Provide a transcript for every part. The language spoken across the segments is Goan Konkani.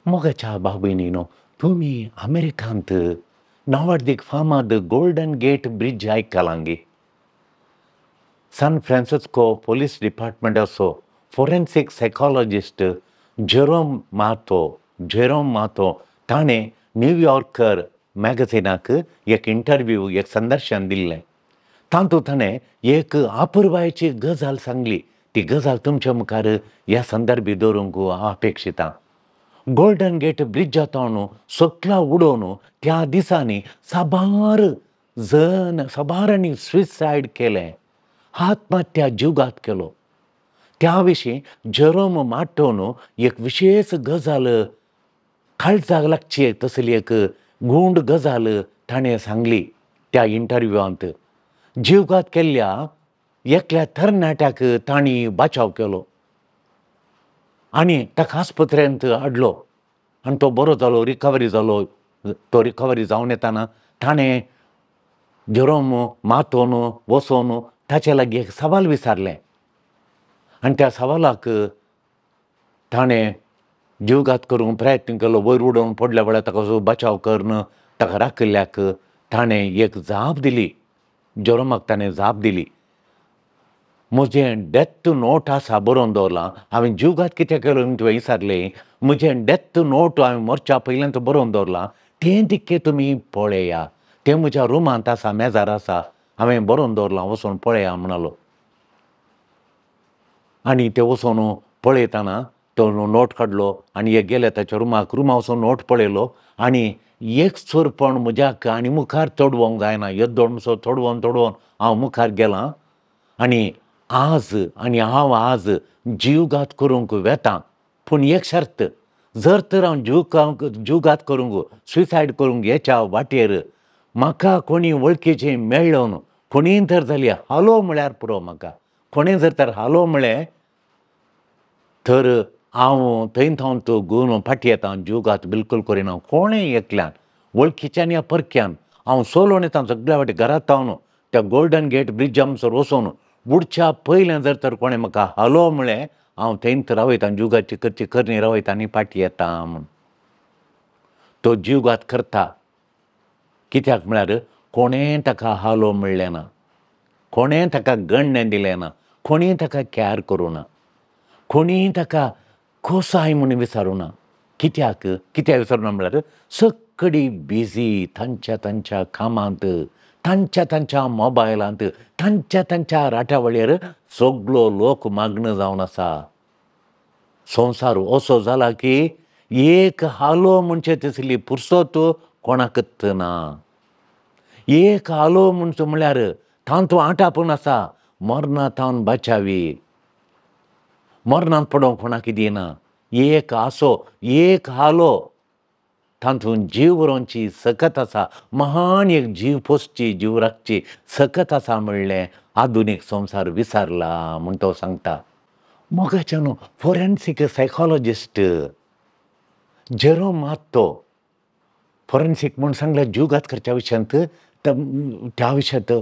मोगाच्या भाव भयणीनो, तुमी अमेरिकांत नांवाडदीक फामाद गोल्डन गेट ब्रिज आयकलांगी? सान फ्रांसिस्को पोलीस डिपार्टमेंटाचो फोरेन्सीक सायकोलॉजिस्ट जेरोम मातो ताणें न्यूयॉर्कर मॅगझिनाक एक इंटरव्यू, एक संदर्शन दिल्लें. तातूंत ताणें एक अपुरबायेची गजाल सांगली. ती गजाल तुमच्या मुखार ह्या संदर्भी दवरूंक हांव अपेक्षितां. गोल्डन गेट ब्रिजा थावन सकला उडोवन त्या दिसांनी साबार जण साबारांनी सुसायड केलें, आत्महत्या, जिवघात केलो. त्या विशीं जेरोम माटोन एक विशेश गजाल काळजाक लागची तसली एक गूंड गजाल ताणें सांगली त्या इंटरव्यूआंत. जिवघात केल्ल्या एकल्या तरणाट्याक तांणी बाचाव केलो आनी ताका आस्पत्रेंत हाडलो आनी तो बरो जालो, रिकवरी जालो. तो रिकवरी जावन येतना ताणें जेरोम मातोन वचोन ताचे लागीं एक सवाल विचारलें आनी त्या सवालाक ताणें जिवघात करूंक प्रयत्न केलो. वयर उडोवन पडल्या वेळार ताका बचाव करून ताका राखिल्ल्याक ताणें एक जाप दिली. जेरोमाक ताणें जाप दिली, म्हजें डेथ नोट आसा बरोवन दवरलां, हांवें जिवघात कित्याक केलो म्हूण तुवें विचारलें, म्हजें डेथ नोट हांवें मरच्या पयल्यान बरोवन दवरलां, तें तितकें तुमी पळया, तें म्हज्या रुमांत आसा, मेजार आसा, हांवें बरोवन दवरलां, वचून पळया म्हणालो. आनी तें वचून पळयतना तो नोट काडलो आनी एक गेले ताच्या रुमाक, रुमा वचून नोट पळयलो आनी एक सुरपण म्हज्याक आनी मुखार चडवंक जायना, येद्दोण सो चडवोन चडवोन हांव मुखार गेलां आनी आज आनी हांव आज जिवघात करूंक वेतां, पूण एक शर्त, जर तर हांव जिवघात करूंक, सुसायड करूंक येच्या वाटेर म्हाका कोणी वळखीचें मेळ्ळो न्हू, कोणीय तर जाली हालो म्हळ्यार पुरो म्हाका, कोणें जर तर हालो म्हळें तर हांव थंय थावन गुवन फाटीं येता, जिवघात बिलकूल करिना. कोणें एकल्यान वळखीच्यान या परक्यान हांव सोलोवन येता सगळ्या वाटे घरांत थावन त्या गोल्डन गेट ब्रिजा म्हणसर वचून बुडच्या पयलें जर तर कोणें म्हाका हालो म्हळें हांव थंयच रावयता, जिवघातची करची करणी रावयता आनी फाटीं येता म्हूण. तो जिवघात करता कित्याक म्हळ्यार कोणें ताका हालो म्हणलें ना, कोणें ताका गण्णें दिलें ना, कोणें ताका कॅर करूं ना, कोणीय ताका कोसाय म्हूण विचारूं ना. कित्याक कित्याक विचारूं ना म्हळ्यार सगळी बिजी तांच्या तांच्या कामांत, तांच्या तांच्या मोबायलांत, तांच्या तांच्या राटावळेर सगलो लोक मागणो जावन आसा. संवसार असो जाला की एक हालो म्हणचे तसली पुरसत कोणाकच ना. एक हालो म्हणचो म्हळ्यार तांतूं आटापून आसा, मरणा थावन बाचावी, मरणांत पडोवंक कोणाक दिना. एक आसो, एक हालो तातूंत जीव व्हरोवची सकत आसा, महान एक जीव पोसची, जीव राखची सकत आसा म्हणलें आधुनीक संवसार विसरला म्हूण तो सांगता. मोगाच्यान फोरेन्सीक सायकोलॉजिस्ट जेरोम मात्तो फोरेन्सीक म्हूण सांगल्यार जिवघात करच्या विशयांत त्या विशयांत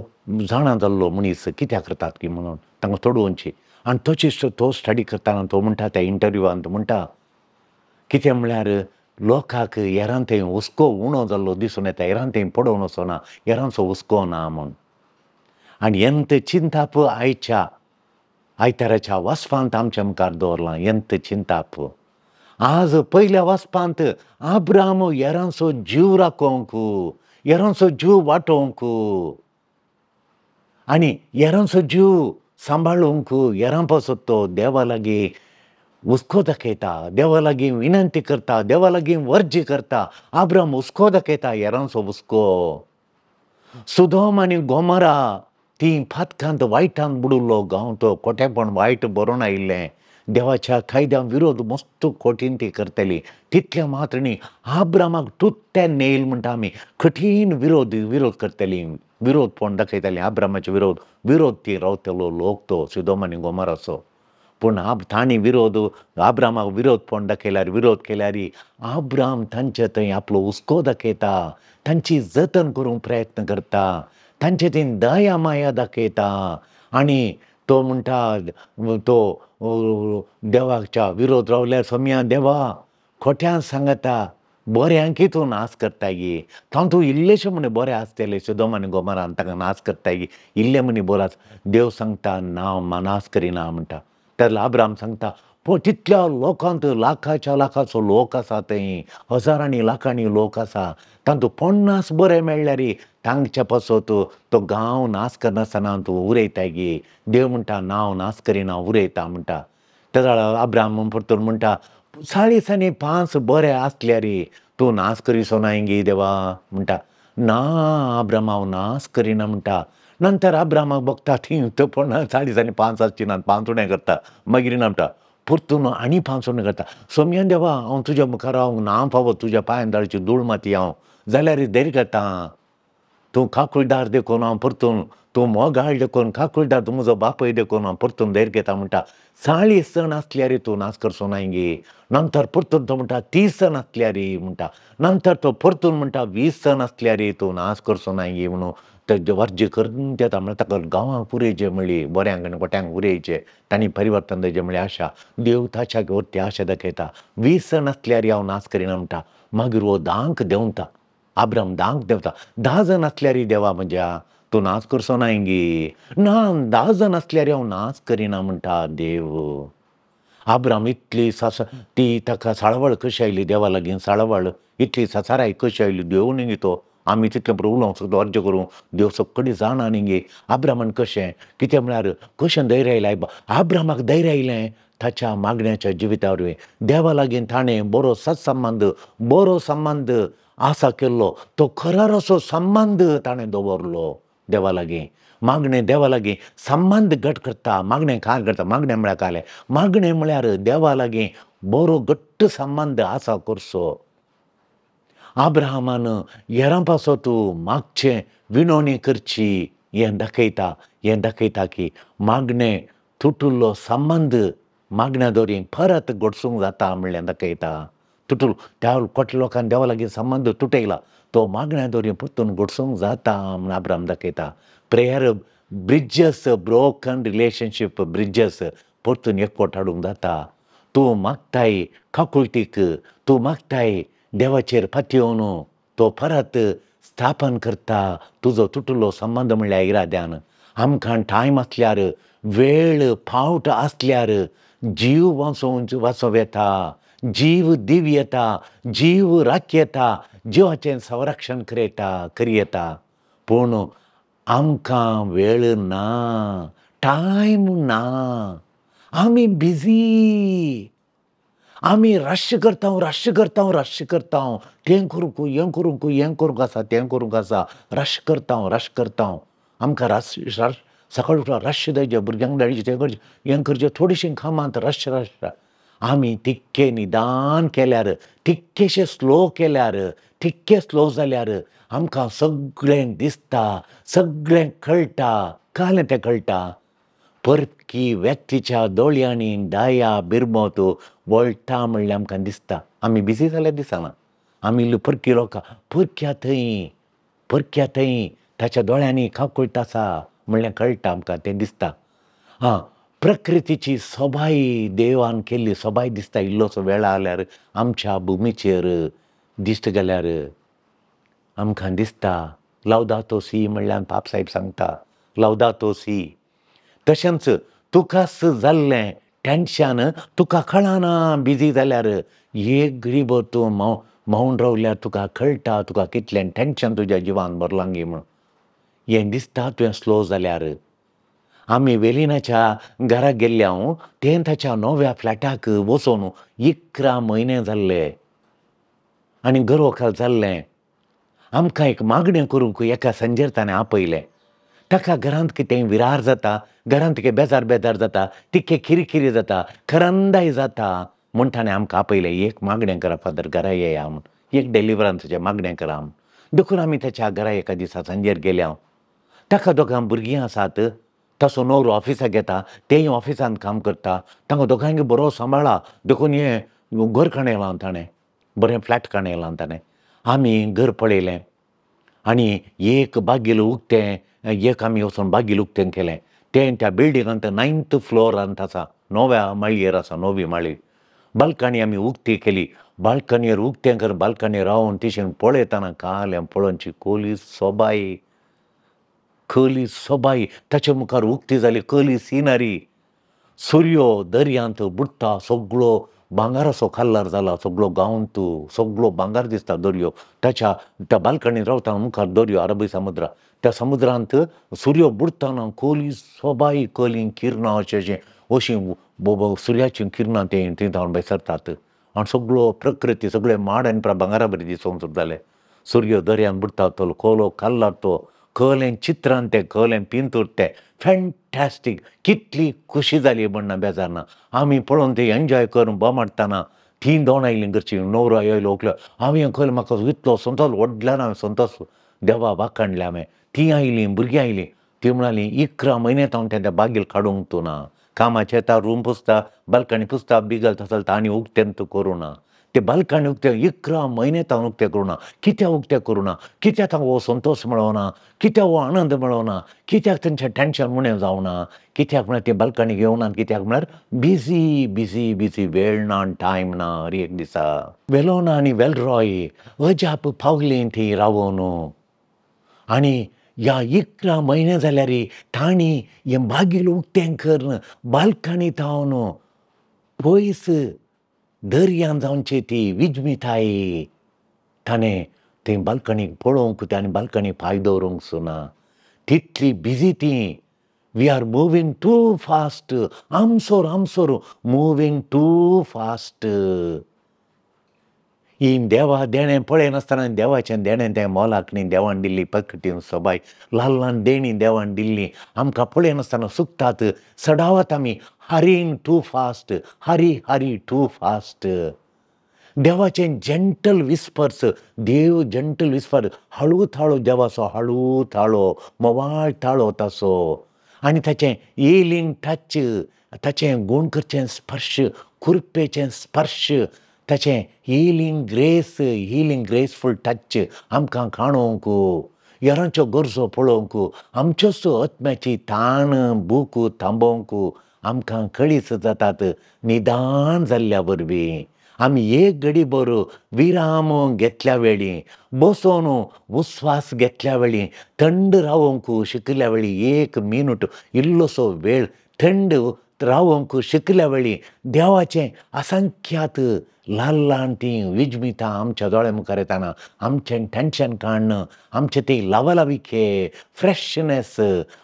जाणा जाल्लो मनीस कित्याक करतात की म्हणून तांकां तोडोवची. आनी तोची तो स्टडी करतना तो म्हणटा त्या इंटरव्यूआंत म्हणटा कितें म्हळ्यार लोकांक हेरां थंय हुस्को उणो जाल्लो दिसून येता, हेरां थंय पडोवन वचना, हेरांचो हुस्को ना म्हूण. आनी यंत चिंताप आयच्या आयताराच्या वाचपांत आमच्या मुखार दवरलां. यंत चिंताप आज पयल्या वाचपांत आब्राम हेरांचो जीव राखोवंक, हेरांचो जीव वाटोवंक आनी हेरांचो जीव सांबाळूंक हेरां पासत तो देवा लागीं हुस्को दाखयता, देवा लागीं विनंती करता, देवा लागीं वर्जी करता. आब्राम हुस्को दाखयता, हेरांचो हुस्को. सुदोम आनी गोमरा ती फातकांत वायटान बुडिल्लो गांव, तो खोटेपण वायट बरोवन आयिल्लें, देवाच्या कायद्या विरोध मस्त कोटीन ती करतली. तितलें मात्र न्ही, आब्रामाक तुत्ते नेल म्हणटा आमी, कठीण विरोध विरोध करतली, विरोधपण दाखयताली, आब्रामाचे विरोध विरोध ती रावतलो लोक तो सुदोम आनी गोमराचो. पूण तांणी विरोध आब्रामाक विरोधपण दाखयल्यार, विरोध केल्यार आब्राम तांचे थंय आपलो हुस्को दाखयता, तांची जतन करूंक प्रयत्न करता, तांचे थंय दया माया दाखयता. आनी तो म्हणटा तो देवाच्या विरोध रावल्यार सोम्या देवा खोट्यान सांगता बऱ्यांकी तूं नाश करताय. तातूंत इल्लेशे म्हणे बरें आसतले सदोम आनी गोमोरान ताका नाश करताय, इल्ले म्हणे बरो आसा. देव सांगता ना नाश करिना म्हणटा. तर अब्राहम सांगता पूण तितल्या लोकांत लाखाच्या लाखाचो लोक आसा, थंय हजारांनी लाखांनी लोक आसा, तातूंत 50 बरें मेळ्ळ्यार तांच्या पासत तो गांव नाश करनासतना तूं उरयताय गे. देव म्हणटा ना हांव नाश करिना, उरयता म्हणटा. तेजा अब्राहम परतून म्हणटा 40 आनी 5 बरे आसल्यार तूं नाश करिसो नाय गे देवा म्हणटा. ना अब्राहम हांव नाश करिना म्हणटा. नंतर अब्राहमाक बघता ती तो 40 आनी 5 आसची ना, 5 उणें करता, मागीर ना म्हणटा परतून आनी 5 उणें करता. सोमयान देवा हांव तुज्या मुखार हांव ना फावो तुज्या पांयान दाळची धूळ माती हांव जाल्यार धैर्य करता, तूं काकुळदार देखून हांव परतून, तूं मोगाळ देखून काकुळदार, तूं म्हजो बापूय देखून हांव परतून धैर्य घेता म्हणटा. 40 जाण आसल्यार तूं नाश करचो नाय गे. नंतर परतून तो म्हणटा 30 जाण आसल्यार म्हणटा. नंतर तो परतून म्हणटा 20 जाण आसल्यार तूं नाश करचो नाय गे म्हणून ते वर्ज्य करून येता. म्हणल्यार ताका गांवांक पुरयचें म्हणली, बऱ्यांक आनी खोट्यांक पुरयचें, तांणी परिवर्तन जायचें म्हणल्यार आशा. देव ताच्या वरती आशा दाखयता. 20 जाण आसल्यार हांव नाश करिना म्हणटा. मागीर हो 10 देंवता, अब्राहम 10 देंवता. 10 जाण आसल्यार देवा म्हज्या तूं नाश करचो नाय गे. ना 10 जाण आसल्यार हांव नाश करिना म्हणटा देव. अब्राहम इतली सास ती ताका साळवळ कशी आयली देवा लागीं, साळवळ इतली सासाराय कशी आयली देव न्ही तो, आमी तितलें बरें उलोवंक शकता अर्ज करूं, देव सगळी जाणा न्ही गे. अब्राहमान कशें कितें म्हळ्यार कशें धैर्य आयलें अब्राहमाक, धैर्य आयलें ताच्या मागण्याच्या जिविता वरवीं. देवा लागीं ताणें बरो सत्संबंद, बरो संबंद आसा केल्लो, तो खरार असो संबंद ताणें दवरलो देवा लागीं. मागणें देवा लागीं संबंद घट करता. मागणें काय करता, मागणें म्हळ्यार काय? मागणें म्हळ्यार देवा लागीं बरो घट्ट संबंद आसा करचो. अब्राहमान हेरां पासत मागचें विनवणी करची हें दाखयता. हें दाखयता की मागणें तुटुल्लो संबंद मागण्या दोरी परत घडसूंक जाता म्हणलें दाखयता. तुटुल त्या कोट लोकांनी देवा लागीं संबंद तुटयला तो मागण्या दोरी परतून घडसूंक जाता म्हूण अब्राहम दाखयता. Prayer bridges broken relationship bridges परतून एकवट हाडूंक जाता. तूं मागताय काकुळटीक, तूं मागताय देवाचेर पातयेवन तो परत स्थापन करता तुजो तुटुल्लो संबंद म्हणल्यार इराद्यान. आमकां टायम आसल्यार, वेळ फावट आसल्यार जीव वाचोवंक वाचोवं येता, जीव दिव येता, जीव राख येता, जिवाचें संरक्षण करयता करी येता. पूण आमकां वेळ ना, टायम ना, आमी बिजी, आमी रश करता, रश करता, रश करता, तें करूंक हें करूंक हें करूंक आसा, तें करूंक आसा, रश करता, रश करता. आमकां रश रश सकाळी उठला रश जायचें, भुरग्यांक धाडचें, तें करचें, हें करचें, थोडीशीं कामांत रश रश. आमी तितकें निदान केल्यार, तितकेशें स्लो केल्यार, तितकें स्लो जाल्यार आमकां सगळें दिसता, सगळें कळटा. कालें तें कळटा? परकी व्यक्तीच्या दोळ्यांनी दया बिरमत वळटा म्हणल्यार आमकां दिसता. आमी बिजी जाल्यार दिसना, आमी परकी लोकां परक्या थंय, परक्या थंय ताच्या दोळ्यांनी काकुळट आसा म्हणल्यार कळटा आमकां, तें दिसता. आं, प्रकृतीची सोबाय, देवान केल्ली सोबाय दिसता. इल्लोसो वेळ आल्यार आमच्या भुमीचेर दिश्ट गेल्यार आमकां दिसता. लवदातो सी म्हणल्यार पाप साहेब सांगता, लवदातो सी. तशेंच तुकाच जाल्लें टेंशन तुका कळना बिजी जाल्यार, एक गरीब तूं मौन रावल्यार तुका कळटा तुका कितलें टेंशन तुज्या जिवान भरलां गे म्हूण. हें दिसता तुवें स्लो जाल्यार. आमी वेलिनाच्या घरा गेल्ले हांव, तें ताच्या नव्या फ्लॅटाक वचून 11 म्हयने जाल्ले आनी घरवखाल जाल्लें. आमकां एक मागणें करूंक एका संजेर ताणें आपयलें. ताका घरांत कितें विरार जाता, घरांत कितें बेजार बेजार जाता, तितकें किरकिरी जाता, खरंदाय जाता म्हूण ताणें आमकां आपयलें. एक मागणें करा फादर, घरा येया म्हूण, एक डिलिवरन्साचें मागणें करा म्हूण. देखून आमी ताच्या घरा एका दिसा सांजेर गेले हांव. ताका दोगां भुरगीं आसात, तसो नवरो ऑफिसाक येता, तेंय ऑफिसांत काम करता, तांकां दोगांक बरो सांबाळा. देखून हें घर काणयलां ताणें, बरें फ्लॅट काणयलां ताणें. आमी घर पळयलें आनी एक बागील उक्तें, एक आमी वचून बागील उक्तें केलें. तें त्या बिल्डिंगांत 9th फ्लोरांत आसा, 9व्या माळयेर आसा, 9वी माळी. बाल्कनी आमी उक्ती केली. बाल्कनीर उक्तें कर बाल्कनी रावन तिशेन पळयतना कालें पळोवची कोली सोबाय, कली सोबाय ताचे मुखार उक्ती जाली कली सिनरी. सुर्यो दर्यांत बुडटा, सगळो भांगराचो कलर जाला, सगळो गांवंत सगळो भांगर दिसता दर्यो. ताच्या त्या बाल्कनीत रावतना मुखार दर्यो अरबी समुद्र, त्या समुद्रांत सुर्यो बुडटना कली सोबाय, कली किरणां अशें अशें अशीं सुर्याचीं किरणां तें थंय धांवन भायर सरतात आनी सगळो प्रकृती सगळे माड आनी भांगरा बरी दिसूंक सुरू. सुर्यो दर्यांत बुडटा तो कोलो कलर, तो कलें चित्रान तें कलें पिंतूर तें फॅन्टॅस्टीक. कितली खुशी जाली म्हणना बेजार ना. आमी पळोवन तें एन्जॉय करून बोमाडटना ती दोन आयलीं घरचीं, न्हवरो आयलो ओकलो. हांवें कळ्ळें म्हाका इतलो संतोश व्हडल्यान हांवें संतोश देवा वाखाणलें हांवें. तीं आयलीं, भुरगीं आयलीं, तीं म्हणालीं 11 म्हयने हांव तें बागील काडूंक तूं ना, कामाचें येता, रूम पुसता, बाल्कनी पुसता, बिगल चलता आनी उक्तें तूं करूं ना. ते बाल्कनी उक्तें 11 म्हयने हांव उक्तें करूं ना. कित्याक उक्तें करूं ना? कित्याक हांव हो संतोश मेळोना? कित्याक हो आनंद मेळोना? कित्याक तेंचें टेंशन उणें जावना? कित्याक म्हळ्यार ते बाल्कनी घेवना? कित्याक म्हळ्यार बिजी बिजी बिजी, वेळ ना, टायम ना. हर एक दिसा वेलोना आनी वेलरॉय अजाप पावलीं ती रावोन. आनी ह्या 11 म्हयने जाल्यार तांणी हें बागील उक्तें करून बाल्कनी थावन पयस दर्यान जावची ती विजमिताय ताणें थंय बाल्कनीक पळोवंक आनी बाल्कनी पांय दवरूंक सुना. तितली बिजी ती. We are moving too fast, आमसोर आमसोर मुवींग टू फास्ट. ही देवा देणें पळयनासतना देवाचें देणें तें मोलाक न्ही, देवान दिल्ली प्रकृतीन सोबाय, ल्हान ल्हान देणीं देवान दिल्ली आमकां पळयनासतना सुकतात, सडावत आमी. Hurrying too fast, hurry hurry too fast. देवाचें जेंटल विस्पर्स, देव जेंटल विस्पर, हळू थाळो देवाचो, हळू थाळो, मोवाळ थाळो ताचो. आनी ताचें हिलींग टच, ताचें गूण करचें स्पर्श, कुरपेचें स्पर्श, ताचें healing grace, healing graceful touch आमकां काणोवंक, हेरांच्यो गरजो पळोवंक, आमच्योच आत्म्याची ताण भूक थांबोवंक आमकां कळीस जातात. निदान जाल्ल्या वरवीं आमी एक घडी बरो विराम घेतल्या वेळी, बसोन उस्वास घेतल्या वेळी, थंड रावोवंक शिकल्या वेळी, एक मिनट इल्लोसो वेळ थंड रावोवंक शिकल्या वेळी देवाचें असंख्यात ल्हान ल्हान तीं विजमितां आमच्या दोळ्या मुखार येताना आमचें टेंशन काडून आमचें ती लवलविके फ्रेशनेस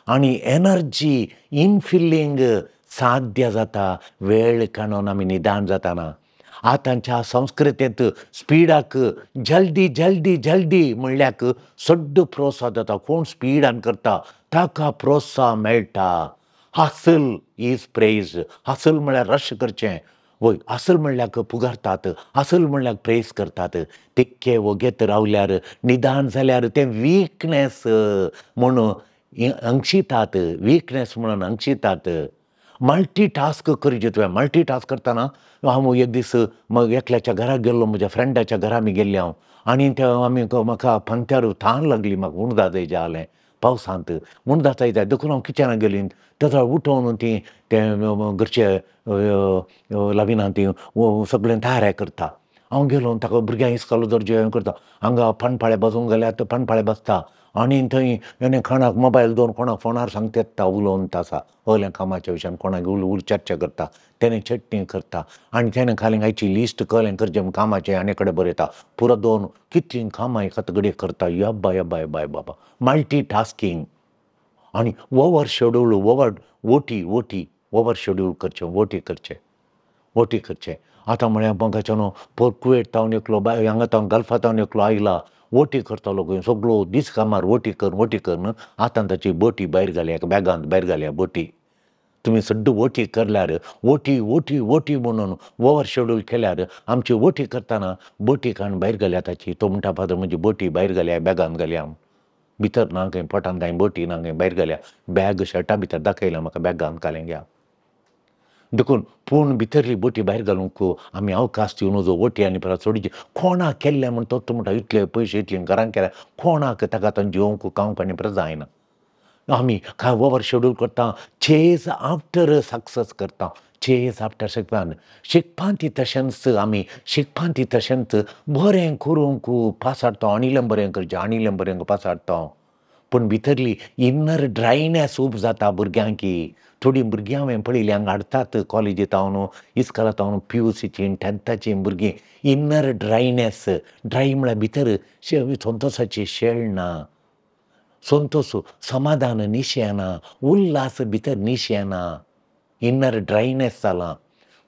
आनी एनर्जी इनफिलिंग साध्य जाता. वेळ काडून आमी निदान जाताना. आतांच्या संस्कृतेंत स्पिडाक जल्दी जल्दी जल्दी म्हणल्याक सड्ड प्रोत्साहन जाता. कोण स्पिडान करता ताका प्रोत्साहन मेळटा. हासल is praise. हासल म्हळ्यार रश करचें, वय हासल म्हणल्याक पुगारतात, हासल म्हणल्याक प्रेज करतात. तिक्के वगेत रावल्यार निदान जाल्यार तें विकनेस म्हणून अंक्षितात, विकनेस म्हणून अंक्षितात. मल्टी टास्क करचें तुवें. मल्टी टास्क करतना हांव एक दीस मग एकल्याच्या घरा गेल्लो, म्हज्या फ्रेंडाच्या घरा आमी गेल्ले हांव. आनी ते आमी म्हाका पंत्यार थान लागली, म्हाका उणदां जाय जालें पावसांत, उणदां जाय देखून हांव किचनाक गेली. तेजा उठोवन ती ते घरचे लाविना ती सगळें तयार करता. हांव गेलो ताका भुरग्यांक इस्कोल दर्जे करता. हांगा पानपाळे बसूंक गेल्यार तो पानपाळे बसता आनी थंय आनी कोणाक मोबायल दवरून कोणाक फोनार सांगता येता, उलोवन आसा असल्या कामाच्या विशयान कोणाक उल चर्चा करता, तेणें चटणी करता आनी तेणें खाली आयची लिस्ट कळ्ळें करचें म्हूण कामाचें आनी कडेन बरयता. पुरो दोन कितलीं कामां एकाच घडयेक करता. यब्बा यब्बा यब्बा बाबा, मल्टी टास्कींग आनी over schedule, over OT OT over schedule करचें, ओटी करचें, ओटी करचें. आतां म्हळ्यार म्हाका न्हू पोर कुवेट तावन एकलो बाय, हांगा तावन गल्फा तावन एकलो आयला, ओटी करतालो खंय सगळो दीस कामार ओटी कर ओटी करून आतां ताची बोटी भायर घाल्या, एका बॅगांत भायर घाल्या बोटी. तुमी सड्डू ओटी करल्यार ओटी ओटी ओटी म्हणून ओवर शेड्यूल केल्यार आमची ओटी करतना बोटी काडून भायर घाल्या ताची. तो म्हणटा फादर म्हजी बोटी भायर घाल्या, बॅगांत घाल्या, भितर ना खंय, पोटान कांय बोटी ना खंय, भायर घाल्या. बॅग शर्टा भितर दाखयला म्हाका, बॅगांत घालें घ्या. देखून पूण भितरली बोटी भायर घालूंक आमी अवकाश दिवन जो ओटी आनी परत सोडची. कोणाक केल्लें म्हण तो म्हणटा इतले पयशे इतले घरान केल्या, कोणाक ताका आतां जेवंक खावंक आनी परत जायना. आमी काय ओवर शेड्यूल करता, चेज आफ्टर सक्सेस करता, चेज आफ्टर शिकपान शिकपान ती तशेंच आमी शिकपान ती तशेंच बरें करूंक पासाडटा, आनी बरें करचें आनी बरें पासाडटा, पूण भितरली इनर ड्रायनेस उब जाता भुरग्यांकी। थोडीं भुरगीं हांवें पळयलीं हांगा हाडटात कॉलेजींत हांव इस्कोलांत हांव PUCचीं 10थाचीं भुरगीं, इनर ड्रायनेस, ड्राय म्हळ्यार भितर संतोशाची शेळ ना, संतोश समाधान निशेना, उल्हास भितर निशेना, इनर ड्रायनेस जालां,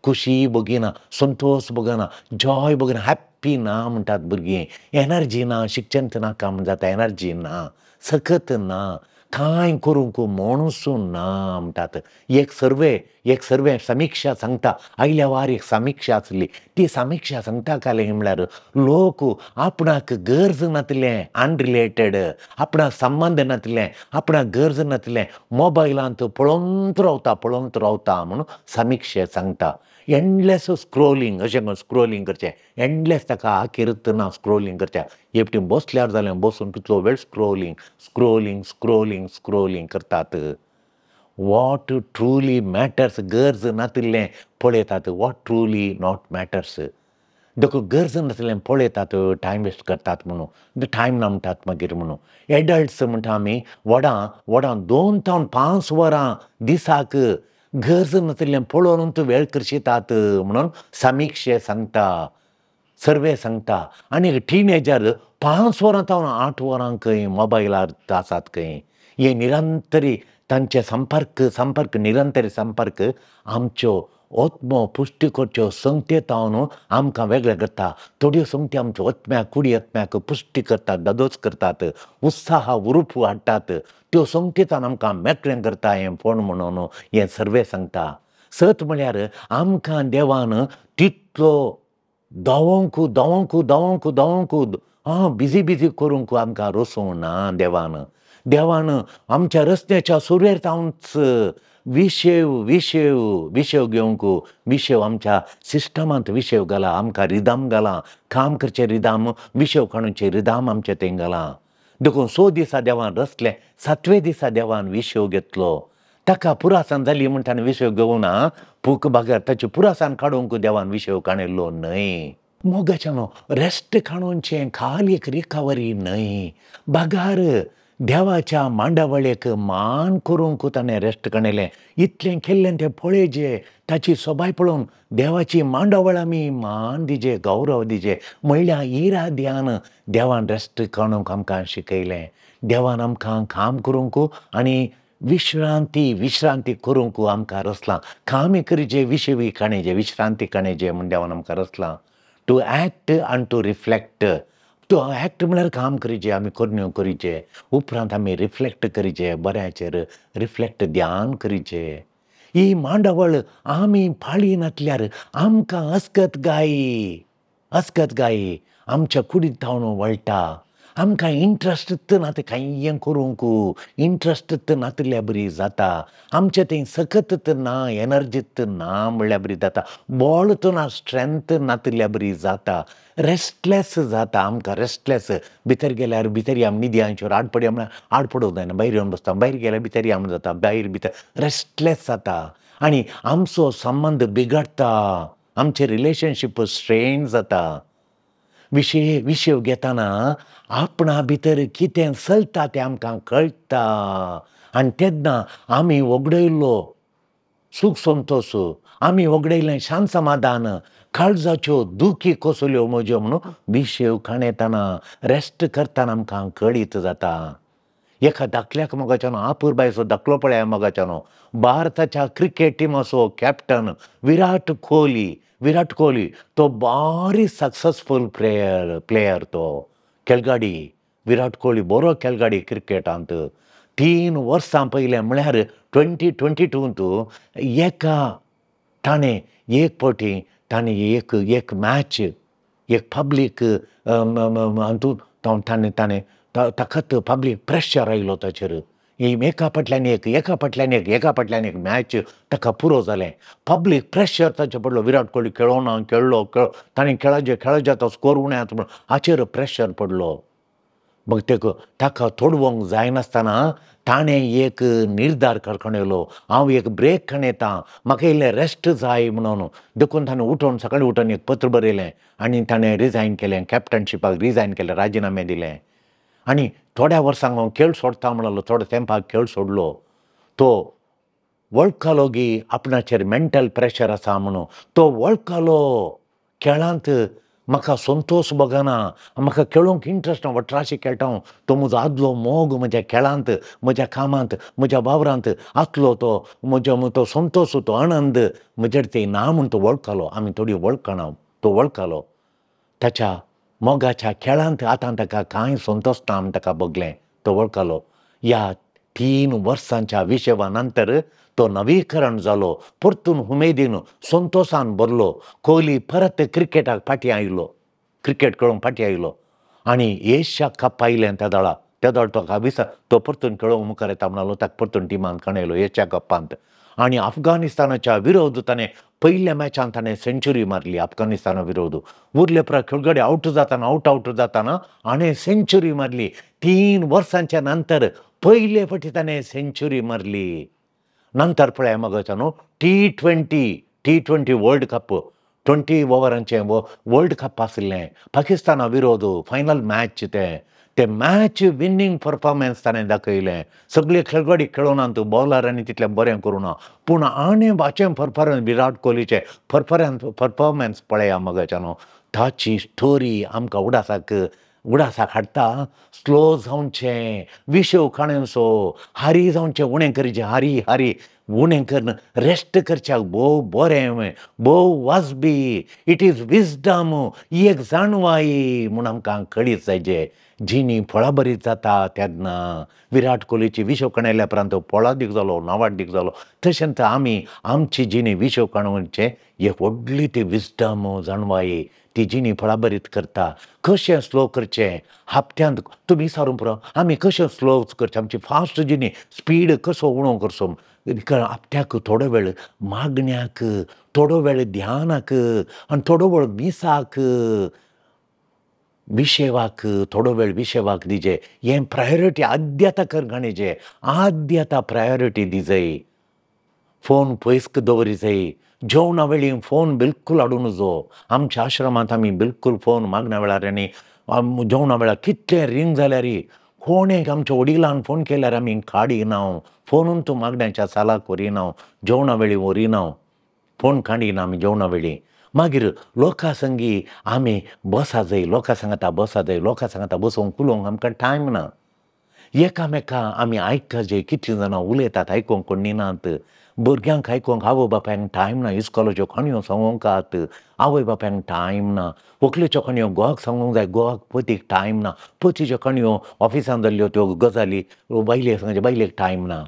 खुशी भोगिना, संतोश भोगना, जॉय भोगना, हॅप्पी ना म्हणटात भुरगीं, एनर्जी ना, शिक्षण नाका म्हण जाता, एनर्जी ना, सकत ना, कांय करूंक म्हणूस ना म्हणटात। एक सर्वे समिक्षा सांगता, आयल्या वार एक समिक्षा आसली, ती समिक्षा सांगता कालें म्हळ्यार लोक आपणाक गरज नातलें, अनरिलेटेड, आपणाक संबंद नातलें, आपणाक गरज नातलें मोबायलांत पळोवंत रावता पळोवंत रावता म्हणून समिक्षा सांगता। एंडलेस स्क्रोलिंग, अशें स्क्रोलिंग करचें, एंडलेस ताका आखेरत ना स्क्रोलिंग करचें, एकटी बसल्यार जालें बसून कितलो वेळ स्क्रोलिंग स्क्रोलिंग स्क्रोलिंग स्क्रोलिंग करतात। What truly matters, गरज नातिल्लें पळयतात, what truly not matters, देखून गरज नातिल्लें पळयतात, टायम वेस्ट करतात म्हणून, टायम ना म्हणटात मागीर म्हणून। एडल्ट्स म्हणटा आमी व्हडां व्हडां 2 ते 5 वरां दिसाक गरज नातिल्लें पळोवन तूं वेळ करशितात म्हणून समिक्षे सांगता, सर्वे सांगता। आनी टिनेजर 5 वरां तावन 8 वरां खंय मोबायलार आसात खंय, हे निरंतरी तांचे संपर्क संपर्क निरंतरी संपर्क आमच्यो आत्मो पुश्टी करच्यो संगते तावन आमकां वेगळें करता। थोड्यो संगती आमच्यो आत्म्याक कुडी आत्म्याक पुश्टी करतात, दादोस करतात, उत्साह उरूप हाडटात, त्यो संगती तावन आमकां मेकळें करता हें फोन म्हणून हें सर्वे सांगता। सत म्हळ्यार आमकां देवान तितलो धांवंक धांवंक धांवंक धांवंक आं बिजी बिजी करूंक आमकां रसूंक ना देवान। देवान आमच्या रस्त्याच्या सुरवेर तावंच विशेव विशेव विशेव घेवंक, विशेव आमच्या सिस्टमांत विशेव घाला, आमकां रिदाम घाला, काम करचें रिदाम, विशेव काडूचे रिदाम आमचें तें घालां। देखून 6 दिसा देवान रसलें, 7वे दिसा देवान विशेव घेतलो, ताका पुरासान जाली म्हण ताणें विशेव घेवना, पूक बागार ताची पुरासान काडूंक देवान विशेव काडिल्लो न्हय। मोगाच्यानो रेस्ट काडूनचें खाली एक रिकवरी न्हय, बागार देवाच्या मांडावळेक मान करूंक ताणें रेस्ट काडिल्लें, इतलें केल्लें तें पळयजे, ताची सोबाय पळोवन देवाची मांडावळ आमी मान दिजे, गौरव दिजे म्हणल्यार इराद्यान देवान रेस्ट काडूंक आमकां शिकयलें। देवान आमकां काम करूंक आनी विश्रांती विश्रांती करूंक आमकां रसलां, कामय करीजे विशेवी काणेजे विश्रांती काणेजे म्हूण देवान आमकां रसलां। To act आनी टू रिफ्लेक्ट, टू एक्ट म्हळ्यार काम करीजे, आमी करण्यो करीचे, उपरांत आमी रिफ्लेक्ट करीचे, बऱ्याचेर रिफ्लेक्ट ध्यान करीचे। ही मांडावळ आमी पाळी नातल्यार आमकां अस्कत गायी अस्कत गायी आमच्या कुडींत तावन वळटा, आमकां इंट्रस्ट ना तें कांय करूंक, इंट्रस्ट नातिल्ल्या बरी जाता, आमचें तें सकत ना, एनर्जीत ना म्हणल्यार बरी जाता, बळ ना, स्ट्रेंथ नातिल्ल्या बरी जाता, रेस्टलेस जाता आमकां, रेस्टलेस भितर गेल्यार भितर आमी निदयांचेर आड पडया म्हळ्यार आड पडूंक जायना, भायर येवन बसता, भायर गेल्यार भितर आमी जाता, भायर भितर रेस्टलेस जाता आनी आमचो संबंद बिगडटा, आमचें रिलेशनशीप स्ट्रेन जाता। विशय विशय घेतना आपणा भितर कितें चलता तें आमकां कळटा आनी तेन्ना आमी वगडयल्लो सूख संतोश, आमी वगडयलें शांत समाधान, काळजाच्यो दुखी कसल्यो म्हज्यो म्हणून विशय काणयतना रेस्ट करतना आमकां कळीत जाता। एका धाकल्याक मोगाच्यानो आपुरबायचो धाकलो पळया मोगाच्यानो, भारताच्या क्रिकेट टिमाचो कॅप्टन विराट कोहली, विराट कोहली तो बारी सक्सेसफूल प्लेयर, तो खेळगाडी विराट कोहली बरो खेळगाडी क्रिकेटांत। 3 वर्सां पयलें म्हळ्यार 2022 एका ताणें एक फावटी ताणें एक एक मॅच एक पब्लीक हातूंत ताणें ताणें ताकाच पब्लीक प्रेशर आयलो ताचेर, एका फाटल्यान एक एका फाटल्यान एक एका फाटल्यान एक मॅच ताका पुरो जालें, पब्लीक प्रेशर ताचेर पडलो, विराट कोहली खेळोना खेळ्ळो खेळ ताणें खेळाचे खेळाचे तो स्कोर उणें म्हूण हाचेर प्रेशर पडलो। मग ताका तोडवंक जायनासतना ताणें एक निर्धार कारखान येयलो, हांव एक ब्रेक खाण येता, म्हाका इल्लें रेस्ट जाय म्हणून. देखून ताणें उठोवन सकाळीं उठोवन एक पत्र बरयलें आनी ताणें रिजायन केलें, कॅप्टनशिपाक रिजायन केलें, राजिनामे दिलें. आनी थोड्या वर्सांक हांव खेळ सोडटा म्हणलो, थोड्या तेंपाक खेळ सोडलो. तो वळखलो की आपणाचेर मेंटल प्रेशर आसा म्हणून, तो वळखलो खेळांत म्हाका संतोश भोगना, म्हाका खेळोंक इंट्रस्ट ना, वट्राशी खेळटा हांव, तो म्हजो आदलो मोग म्हज्या खेळांत, म्हज्या कामांत, म्हज्या वावरांत आसलो, तो म्हजो तो संतोश, तो आनंद म्हजेर ते ना म्हूण तो वळखलो. आमी थोडी वळखना, तो वळखलो ताच्या मोगाच्या खेळांत आतां ताका कांय संतोश ना म्हूण ताका भोगलें, तो वळखलो. ह्या 3 वर्सांच्या विशेवा नंतर तो नवीकरण जालो, परतून उमेदीन संतोशान भरलो. कोहली परत क्रिकेटाक फाटीं आयलो, क्रिकेट खेळोंक फाटीं आयलो आनी एशिया कप आयलें त्या दळा, त्या दळ तो विसा तो परतून खेळोंक मुखार येता म्हणालो, ताका परतून टिमान खणयलो एशिया कपांत. आनी अफगाणिस्तानाच्या विरोध ताणें पयल्या मॅचान ताणें सेंचुरी मारली अफगाणिस्ताना विरोध. उरले उपरांत खेळगडे आवट जाताना आवट जाताना हाणें सेंचुरी मारली. 3 वर्सांच्या नंतर पयले फावटी ताणें सेंचुरी मारली. नंतर पळय मगो न्हू T20 world cup 20 ओवरांचें world cup आशिल्लें, पाकिस्ताना विरोध फायनल मॅच तें, ते मॅच विनींग परफॉर्मन्स ताणें दाखयलें. सगळे खेळगडी खेळोनात, बॉलरांनी तितलें बरें करूं ना, पूण हाणें हाचें परफॉर्मन्स विराट कोहलीचें परफॉर्मन्स पळया मगाच्यानो, ताची स्टोरी आमकां उडासाक हाडटा. स्लो जावचें, विशेव काणयचो, हारी जावचें, उणें करचें, हारी हारी उणें करून रेस्ट करच्याक भोव बरें, भोव वाजबी, it is wisdom, ही एक जाणवाय म्हूण आमकां कळीत जायचे. जिणी फळाबरीत जाता तेन्ना विराट कोहलीची विशेव काणयल्या उपरांत तो फळादीक जालो, नावाडदीक जालो. तशेंच आमी आमची जिणी विशेव काणोवचें एक व्हडली ती विजडम, जाणवाय, ती जिणी फळाबरीत करता. कशें स्लो करचें हप्त्यांत तुमी विचारूंक पुरो, आमी कशें स्लो करचें, आमची फास्ट जिणी स्पीड कसो उणो करचो, हप्त्याक थोडो वेळ मागण्याक, थोडो वेळ ध्यानाक आनी थोडो वेळ मिसाक, विशेवाक, थोडो वेळ विशेवाक दिजे. हें प्रायोरिटी आद्यता कर घाणीचे, आद्यता प्रायोरिटी दिजय. फोन पयस दवरी जाय, जेवणा वेळी फोन बिलकूल हाडूं नजो. आमच्या आश्रमांत आमी बिलकूल फोन मागण्या वेळार आनी जेवणा वेळार कितलें रिंग जाल्यार कोणेक आमच्या वडिलान फोन केल्यार आमी काडिना, फोनून तूं मागण्याच्या सालाक व्हरिना, जेवणा वेळी व्हरिना, फोन काडिना आमी जेवणा वेळी. मागीर लोकां संगी आमी बसा जाय, लोकां सांगता बसा जाय, लोकां सांगता बसोवंक उलोवंक आमकां टायम ना. एकामेका आमी आयकता जे कितलीं जाणां उलयतात आयकोंक कोण नात, भुरग्यांक आयकोंक आवय बापायक टायम ना, इस्कोलाच्यो काणयो सांगोंक आवय बापायक टायम ना, व्हंकलेच्यो काणयो घोवाक सांगूंक जाय, घोवाक पतीक टायम ना, पतीच्यो काणयो ऑफिसान जाल्ल्यो त्यो गजाली बायलेक सांगचे, बायलेक टायम ना.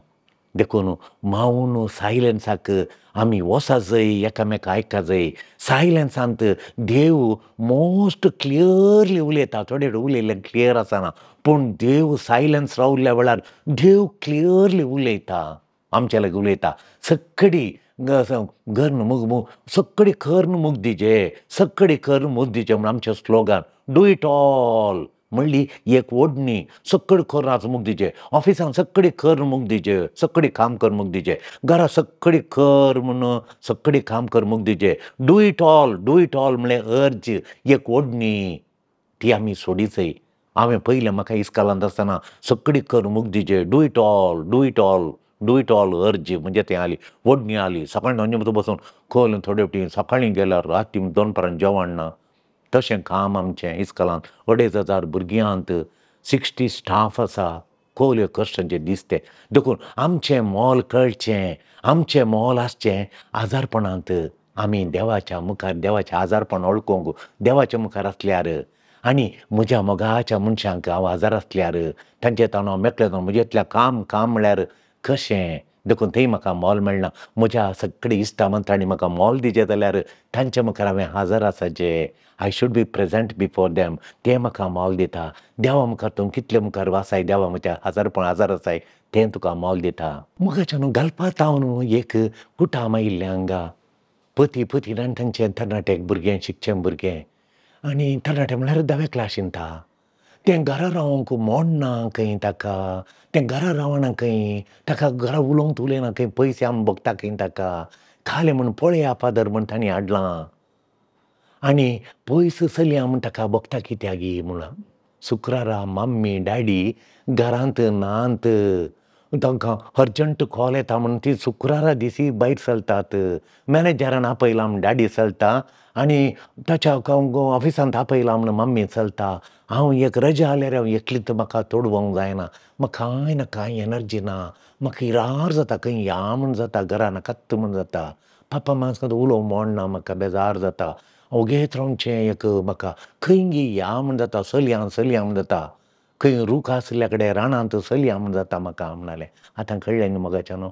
देखून मावन सायलन्साक आमी वसा जाय, एकामेका आयका जाय. सायलन्सांत देव मोस्ट क्लियरली उलयता, थोडे उलयल्लें क्लियर आसना, पूण देव सायलन्स रावल्ल्या वेळार देव क्लियरली उलयता, आमच्या लागीं उलयता. सगळी गर्न मुग सगळी कर्ण मुग दिजे, सगळी कर्ण मुग दिजे म्हूण आमचें स्लोगन do it all म्हणली एक ओडणी. सगळी कर्ण आज मुग दिजे, ऑफिसान सगळी कर मुग दिजे, सगळी काम कर मुग दिजे, घरा सगळी कर म्हूण सगळी काम कर मुग दिजे. Do it all, do it all म्हणलें अर्ज एक ओडणी, ती आमी सोडीचय. हांवें पयलें म्हाका इस्कालांत आसतना सगळी कर मुग दिजे, do it all, do it all, do it all अर्ज म्हणजे तें आली ओडणी आली. सकाळीं दोन बसून खोल थोडे फावटी सकाळीं गेल्यार राती दोनपरां जेवण ना, तशें काम आमचें इस्कोलांत. 2500 भुरग्यांत 60 स्टाफ आसा, खोल कश्टांचें दिसतें. देखून आमचें मोल कळचें, आमचें मोल आसचें आजारपणांत. आमी देवाच्या मुखार, देवाचें आजारपण वळखूंक देवाच्या मुखार आसल्यार आनी म्हज्या मोगाच्या मनशांक हांव आजार आसल्यार तांचे ताणो हांव मेकळें जावन म्हजें काम काम म्हळ्यार कशें, देखून थंय म्हाका मोल मेळना. म्हज्या सगळे इश्टा मंत्रांनी म्हाका मोल दिजें जाल्यार तांच्या मुखार हांवें हाजर आसाचें, I should be present before them, तें म्हाका मोल दिता. देवा मुखार तूं कितले मुखार वासाय, देवा म्हज्या हाजारपण हाजार आसाय, तें तुका मोल दिता. मुखाच्या न्हू घालपा न्हू एक कुटाम आयिल्लें हांगा, पती पती आनी तांचें तरणाटे भुरगें, शिकचें भुरगें, आनी तरणाटे म्हणल्यार 10वे क्लासींत. तें घरा रावंक मोडना खंय ताका, तें घरा रावना खंय, ताका घरा उलोवंक उलयना खंय, पयशे आमी भोगता खंय ताका. खालें म्हूण पळया फादर म्हूण तांणी हाडलां आनी पयस चलया म्हूण ताका भोगता कित्याक म्हणून. शुक्रारा मम्मी डॅडी घरांत नात, तांकां अर्जंट कॉल येता म्हूण ती शुक्रारा दिसी भायर चलतात. मॅनेजरान आपयला म्हूण डॅडी चलता आनी ताच्या ऑफिसांत आपयला म्हूण मम्मी चलता. हांव एक रजा आल्यार हांव एकलीच म्हाका तोडवंक जायना, म्हाका कांय ना कांय एनर्जी ना, म्हाका इरार जाता, खंय या म्हूण जाता, घरा नाकात म्हूण जाता. पापा मामा उलोवंक मोडना, म्हाका बेजार जाता, ओगेच रावचें एक म्हाका खंय गी या म्हूण जाता, चलया चलया म्हूण जाता, खंय रूख आशिल्ल्या कडेन रानांत चलया म्हूण जाता म्हाका म्हणालें. आतां कळ्ळें न्ही मोगाच्यान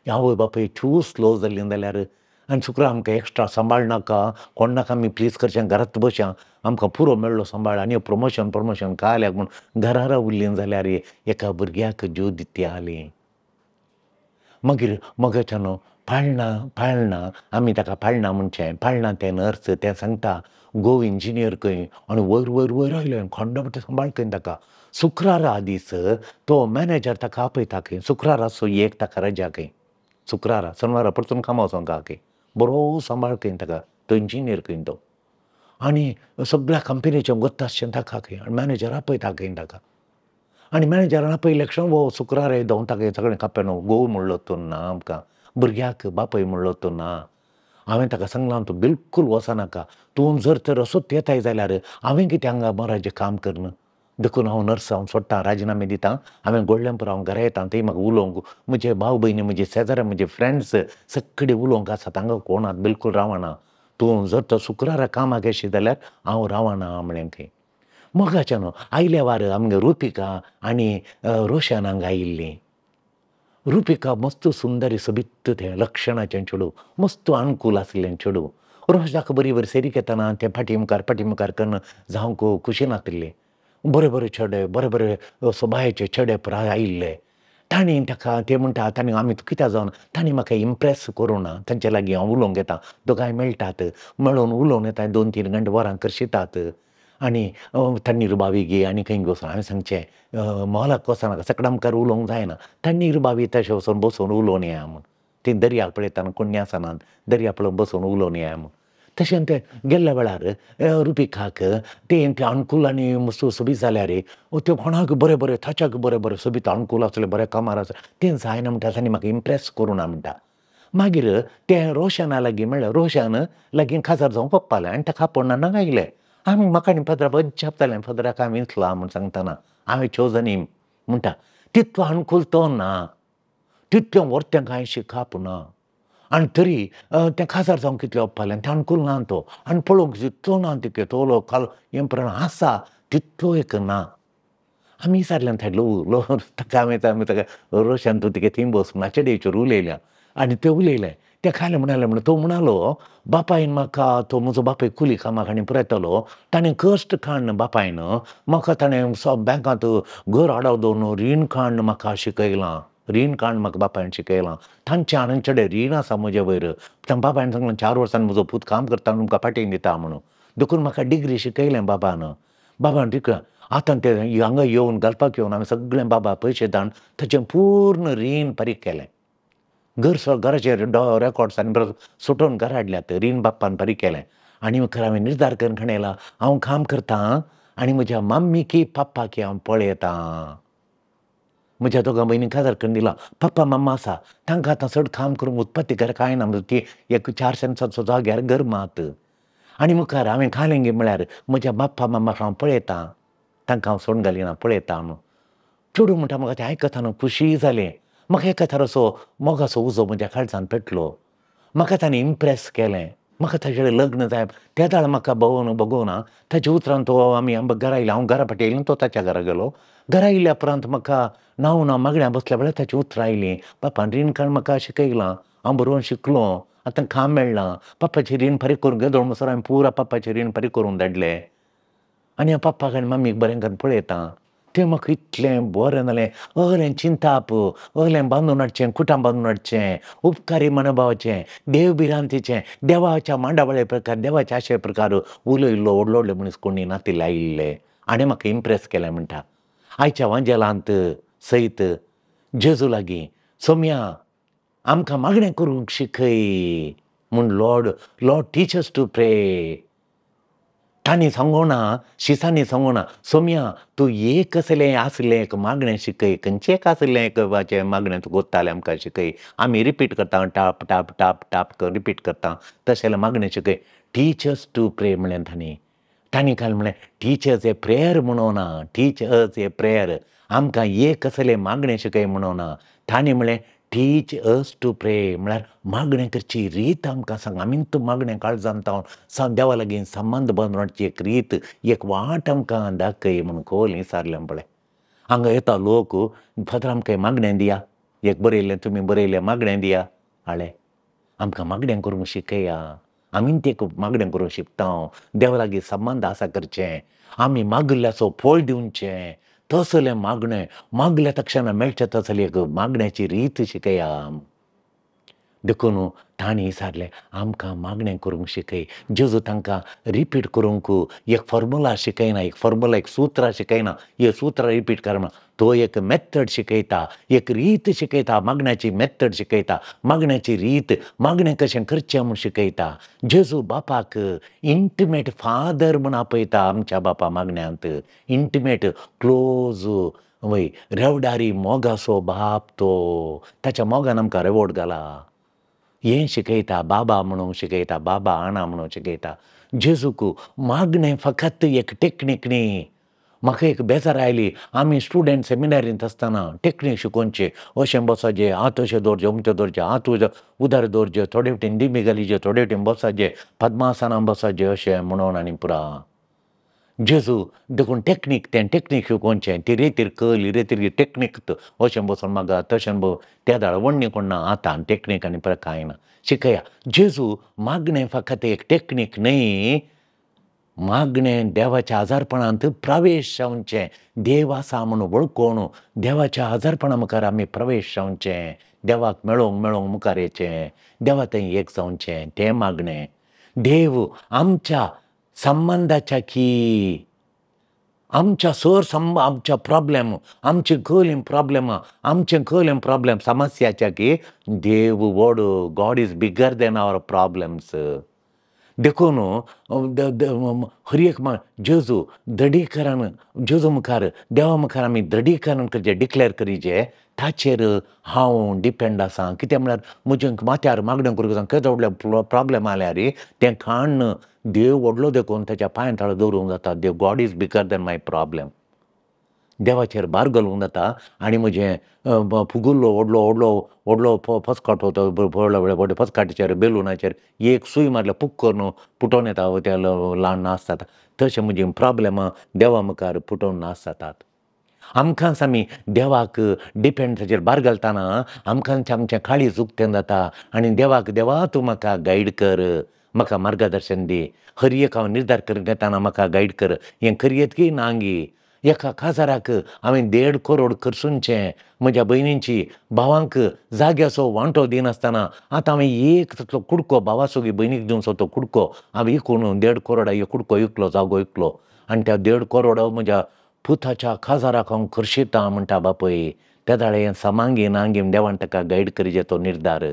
आवय बापूय टू स्लो जालीं जाल्यार आनी शुक्रार आमकां एक्स्ट्रा सांबाळ नाका, कोण नाका, आमी प्लीज करचें घरांत बसया, आमकां पुरो मेळ्ळो सांबाळ आनी प्रमोशन प्रमोशन काल्याक म्हूण घरा रावलीं जाल्यार एका भुरग्याक जीव दिती आली. मागीर मोगाच्यान पाळणा पाळणा आमी ताका पाळणा म्हणचें, पाळणा तें नर्स तें सांगता गो इंजिनियर खंय आनी वयर वयर वयर आयलें खंड सांबाळ खंय ताका. शुक्रारा दीस तो मॅनेजर ताका आपयता खंय, शुक्राराचो एक ताका रजा खंय, शुक्रारा शनवारा परतून कामां वचोंक खंय, बरो सांबाळ खंय ताका, तो इंजिनियर खंय तो आनी सगळ्या कंपनीचें गोत्त आसचें ताका खंय आनी मॅनेजर आपयता खंय ताका. आनी मॅनेजरान आपयले क्षण वो शुक्रारा धांवता खंय सगळें कापेनो गोव म्हणलो तूं ना आमकां भुरग्याक बापूय म्हणलो तूं ना. हांवें ताका सांगलां तूं बिलकूल वचनाका, तूं जर तर असोच येताय जाल्यार हांवें कितें हांगा मोराचें काम करन, देखून हांव नर्स हांव सोडटां, राजिनामे दितां, हांवें गोडलें पुरो हांव घरा येता, थंय म्हाका उलोवंक म्हजे भाव भयणी म्हजे शेजाऱ्या म्हजे फ्रेंड्स सगळे उलोवंक आसात, हांगा कोणाक बिलकूल रावना, तूं जर तर शुक्रारा कामाक येशी जाल्यार हांव रावना म्हळें खंय. मोगाच्यान आयल्या वार आमगे रुपिका आनी रोशन हांगा आयिल्लीं. रुपिका मस्त सुंदरी सोबीत तें लक्षणाचें चेडूं, मस्त अनुकूल आसलें चेडूं. रोशनाक बरी बरी सेरीक येतना तें फाटी मुखार फाटी मुखार कन्न जावंक खुशी नातिल्लें. बरे बरे चेडे बरे बरे सोबायेचे चेडे पुराय आयिल्ले. तांणी ताका ते म्हणटा तांणी आमी कित्याक जावन तांणी म्हाका इम्प्रेस करूं ना, तांचे लागीं हांव उलोवंक येता, दोगांय मेळटात, मेळून उलोवन येता, 2-3 घंटे वरां करशितात आनी तण्णीर बावी गे आनी खंय वचून हांवें सांगचें मोलाक वचनाका, सगळ्या मुखार उलोवंक जायना, तण्णीर बावी तशें वचून बसून उलोवन येया म्हूण, ती दर्याक पळयतना कोण आसनात, दर्या पळोवन बसून उलोवन येया म्हूण. तशें तें गेल्ल्या वेळार रुपिकाक तें तें अनुकूल आनी मस्त सोबीत जाल्यार त्यो कोणाक बरें बरें ताच्याक बरें बरें सोबीत अनुकूल आसलें बरें कामार आसलें तें जायना म्हणटा, तांणी म्हाका इम्प्रेस करूं ना म्हणटा. मागीर तें रोशना लागीं मेळ्ळें, रोशन लागीं काजार जावंक पप्पालें आनी ताका आपोवन हांगा आयलें. आमी म्हाका आनी फादरा अजाप जालें, फादराक हांवें विंचलां म्हूण सांगतना हांवें चोजन हिम म्हणटा, तितलो अनुकूल तो ना, तितलें व्हरतें कांय शिकप ना आनी तरी तें काजार जावंक कितलें वचपालें तें अनुकूल ना तो आनी पळोवंक जितलो ना तितकें तोलो काल हें प्रमाण आसा तितलो एक ना. आमी विचारलें लो ताका हांवें आमी ताका रोशन तूं तिगे थंय बस म्हूण चेडयेचेर उलयल्या आनी तें उलयलें तें खालें म्हणालें म्हण तो म्हणालो बापायन म्हाका तो म्हजो बापूय कुली कामाक आनी पुरयतालो ताणें कश्ट काडून बापायन म्हाका ताणें बँकांत घर आडाव दवरून रीण काडून म्हाका शिकयलां, रीण काडून म्हाका बापायन शिकयलां, तांचें आनी चेडे रीण आसा म्हजे वयर, बापायन सांगलें 4 वर्सांनी म्हजो पूत काम करता तुमकां पाटीन दिता म्हणून, देखून म्हाका डिग्री शिकयलें बाबान. बाबान टिका आतां ते हांगा येवन घालपाक येवन हांवें सगळें बाबा पयशे धाडून ताचें पूर्ण रीण फारीक केलें, घर घराचेर रेकॉर्ड्स आनी बरो सुटोवन घर हाडल्यात, रीण बाप्पान फारीक केलें आनी मुखार हांवें निर्धार करून खणयला हांव काम करतां आनी म्हज्या मम्मीकी पप्पाकी हांव पळयतां. म्हज्या दोगां भयणींक काजार करून दिलां, पप्पा मम्मा आसा तांकां आतां चड काम करूंक उत्पत्ती घर कांय ना, ती एक 4 सेंसाचो जाग्यार घर मात आनी मुखार हांवें खालें गे म्हळ्यार म्हज्या बाप्पा मम्माक हांव पळयतां, तांकां हांव सोडून घालिना पळयतां म्हणून. चेडूं म्हणटा म्हाका तें आयकतना खुशी जालें, म्हाका एका थराचो मोगाचो उजो म्हज्या काळजान पेटलो, म्हाका ताणें इम्प्रेस केलें, म्हाका ताजे कडेन लग्न जाय. त्या वेळार म्हाका भोगोवना भोगोवना ताच्या उतरान तो आमी घरा आयले, हांव घरा फाटी आयलें, तो ताच्या घरा गेलो. घरा आयल्या उपरांत म्हाका नांव ना मागण्या बसल्या वेळार ताची उतरां आयलीं, बापान रीण काडून म्हाका शिकयलां, हांव बरोवन शिकलो, आतां काम मेळ्ळां, पप्पाचें रीण फारीक करूंक गेलो म्हणसर हांवें पुरा पप्पाचें रीण फारीक करूंक धाडलें आनी हांव पप्पाक आनी मम्मीक बरें करून पळयतां. तें म्हाका इतलें बरें जालें, असलें चिंताप, असलें बांदून हाडचें, कुटां बांदून हाडचें, उपकारी मनोभावाचें, देव भिरांतीचें, देवाच्या मांडावळे प्रकार, देवाच्या आशय प्रकार उलयल्लो व्हडलो व्हडले मनीस कोणी नातिल्ले आयिल्ले हाणें म्हाका इम्प्रेस केलें म्हणटा. आयच्या वांजेलांत सयत जेजू लागीं सोम्या आमकां मागणें करूंक शिकय म्हूण Lord Lord teach us to pray. तांणी सांगोना, शिसांनी सांगोना, सोम्या तूं एक कसलें आसलें एक मागणें शिकय, खंयचें एक आसलें एक मागणें तूं कोत्तालें आमकां शिकय, आमी रिपीट करता टाप टाप टाप टाप करून रिपीट करता, तशें मागणें शिकय, टीच अस टू प्रे म्हणलें तांणी. तांणी काल म्हणलें टीच अस ए प्रेयर म्हणोना, टीच अस ए प्रेयर, आमकां एक कसलें मागणें शिकय म्हणोना, तांणी म्हणलें टीच अस टू प्रे म्हळ्यार मागणें करची रीत आमकां सांग, आमी तूं मागणें काळजांत जावन देवा लागीं संबंद बांदपाची एक रीत, एक वाट आमकां दाखय म्हूण खोल विचारलें पळय. हांगा येता लोक, फादर आमकां मागणें दिया, एक बरयलें तुमी बरयलें मागणें दिया, हाडलें आमकां मागणें करूंक शिकया, आमी तें मागणें करूंक शिकता, देवा लागीं संबंद आसा करचें, आमी मागिल्ल्याचो फळ दिवचें, तसलें मागणें मागल्या तक्षणा मेळचें तसली एक मागण्याची रीत शिकया. देखून तांणी विचारलें आमकां मागणें करूंक शिकय. जेजू तांकां रिपीट करूंक एक फॉर्मुला शिकयना, एक फॉर्मुला एक सूत्रां शिकयना, एक सूत्रां रिपीट करना, तो एक मेथड शिकयता, एक रीत शिकयता, मागण्याची मेथड शिकयता, मागण्याची रीत, मागणें कशें करचें म्हूण शिकयता. जेजू बापाक इंटिमेट फादर म्हूण आपयता आमच्या बापा मागण्यांत, इंटिमेट क्लोज वय रेवडारी मोगासो बाप तो, ताच्या मोगान आमकां रेवोड घाला हें शिकयता, बाबा म्हणूंक शिकयता, बाबा आणा म्हणूंक शिकयता. जेजूक मागणें फकत एक टेक्नीक न्ही. म्हाका एक बेजार आयली, आमी स्टुडंट सेमिनारींत आसतना टेक्नीक शिकोवचे, अशें बसाचें, हात अशें दवरचें, अमकें दवरचें, हात उदार दवरचे, थोडे वटेन दिमी घालीचे, थोडे वटेन बसाचें, पद्मासनां बसाचें, अशें म्हणून आनी पुरा. जेजू देखून टेक्नीक, तें टेक्नीक शिकोवचें, ती रेतीर कल, रेतीर टेक्नीक, अशें बसून मागा तशें त्या दाळ वण्णी कोण ना आतां टेक्नीक आनी पुरा कांय ना शिकया. जेजू मागणें फकत एक टेक्नीक न्हय, मागणें देवाच्या आजारपणांत प्रवेश जावचें, देव आसा म्हूण वळखून देवाच्या आजारपणा मुखार आमी प्रवेश जावचें, देवाक मेळोवंक मेळोवंक मुखार येचें, देवा थंय एक जावचें, तें मागणें. देव आमच्या संबंदाच्या की आमच्या सर आमच्या प्रॉब्लेम, आमचे कल प्रॉब्लेम, आमचे कल प्रॉब्लेम समस्याच्या की देव व्हड, God is bigger than our problems. देखून हर एक जेजू दृढीकरण, जेजू मुखार देवा मुखार आमी दृढीकरण करचें, डिक्लेर करीचें, ताचेर हांव डिपेंड आसा. कितें म्हळ्यार म्हजें माथ्यार मागणें करूंक जाय, केदो व्हडले प्रॉब्लेम आल्यार तें काण्ण देव व्हडलो देखून ताच्या पांयां ताळो दवरूंक जाता. देव God is bigger than my problem. देवाचेर भार घालूंक जाता आनी म्हजें फुगुल्लो व्हडलो व्हडलो व्हडलो फस्काट तो व्हडलो व्हडले फस्काटीचेर बेलुनाचेर एक सूय मारल्यार पुक करून फुटोवन येता, ते ल्हान नाश जाता, तशें म्हजी प्रॉब्लेमां देवा मुखार फुटोवन नाश जातात. आमकांच आमी देवाक डिपेंड ताचेर भार घालतना आमकांच आमचें काळीज उक्तें जाता आनी देवाक देवा तूं म्हाका गायड कर, म्हाका मार्गदर्शन दी, हर एक हांव निर्धार करून घेतना म्हाका गायड कर, हें करयेत की नांगी. एका काजाराक हांवें 1.5 करोड खर्चुनचें, म्हज्या भयणींची भावांक जाग्याचो वांटो दिनासतना आतां हांवें एक तातलो कुडको भावाचो भयणीक दिवचो तो कुडको हांवें विकून 1.5 करोडा एक कुडको विकलो, जागो विकलो आनी त्या 1.5 करोड म्हज्या पुताच्या काजाराक हांव खर्शितां म्हणटा बापय. तेदाळे हें समांगी नांगी देवान ताका गायड करीचे तो निर्धार.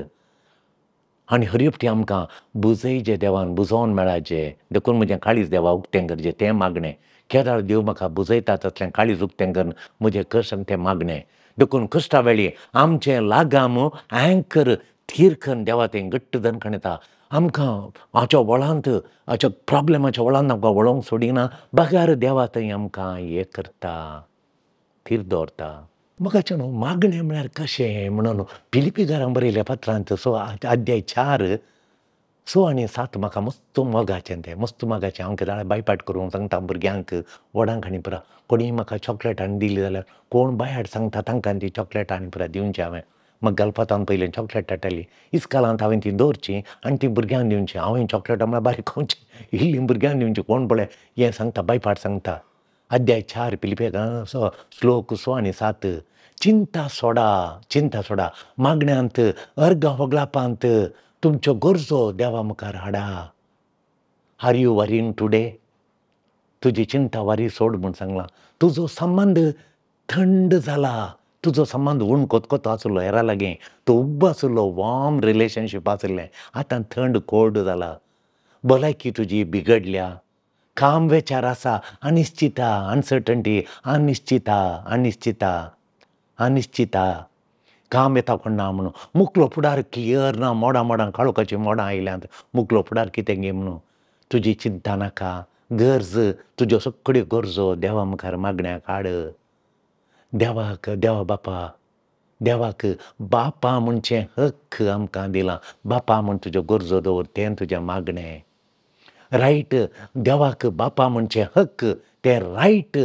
आनी हर आमकां बुजयचे देवान, बुजोवन मेळाचें, देखून म्हजें काळीज देवा उक्तें करचें तें मागणें. केदाळ देव म्हाका बुजयता तसलें काळीज उक्तें करून म्हजें कश्ट तें मागणें. देखून कश्टा वेळी आमचें लागाम अँकर थीर करून देवा तें घट्ट दणकण येता. आमकां हाच्या वळांत, हाच्या प्रॉब्लेमाच्या वळांत आमकां वळोवंक सोडिना, बगार देवा थंय आमकां हें करता, थीर दवरता. म्हाका न्हू मागणें म्हळ्यार कशें म्हणून फिलिपीकारांक बरयल्या पत्रांत 6 अध्याय 4 6 आनी 7 म्हाका मस्त मोगाचें, तें मस्त मोगाचें. हांव कितें बायपाट करूंक सांगता भुरग्यांक व्हडांक आनी पुरा, कोणीय म्हाका चॉकलेट हाडून दिली जाल्यार कोण बायाड सांगता तांकां ती चॉकलेट आनी पुरा दिवची. हांवें म्हाका गल्पातान पयलीं चॉकलेट हाडटाली, इस्कालांत हांवें ती दवरची आनी ती भुरग्यांक दिवची. हांवें चॉकलेट म्हळ्यार बारीक खावची, इल्ली भुरग्यांक दिवची. कोण पळय हें सांगता, बायपाट सांगता. अध्याय 4 फिलिपीकारां श्लोक 6 आनी 7, चिंता सोडा, चिंता सोडा, मागण्यांत अर्गां होगलापांत तुमच्यो गरजो देवा मुखार हाडा. Are you worrying today? तुजी चिंता वारी सोड म्हूण सांगलां. तुजो संबंद थंड जाला, तुजो संबंद ऊण कोतकोतो आसलो हेरा लागीं, तो उब्ब आसलो, वॉर्म रिलेशनशीप आसलें, आतां थंड कोल्ड जाला. भलायकी तुजी बिगडल्या, काम वेचार आसा अनिश्चिता, अनसर्टनटी, अनिश्चिता, अनिश्चिता, अनिश्चिता. काम येता कोण ना म्हणून मुकलो फुडार क्लियर ना, मोडां मोडां काळोखाचीं मोडां आयल्यांत, मुकलो फुडार कितें गे म्हणून तुजी चिंता नाका. गरज तुज्यो सगळ्यो गरजो देवा मुखार मागण्याक हाड. देवाक, देवा बापा, देवाक बापा म्हणचें हक्क आमकां दिलां. बापा म्हूण तुज्यो गरजो दवर, तें तुजें मागणें रायट. देवाक बापा म्हणचें हक्क, तें रायट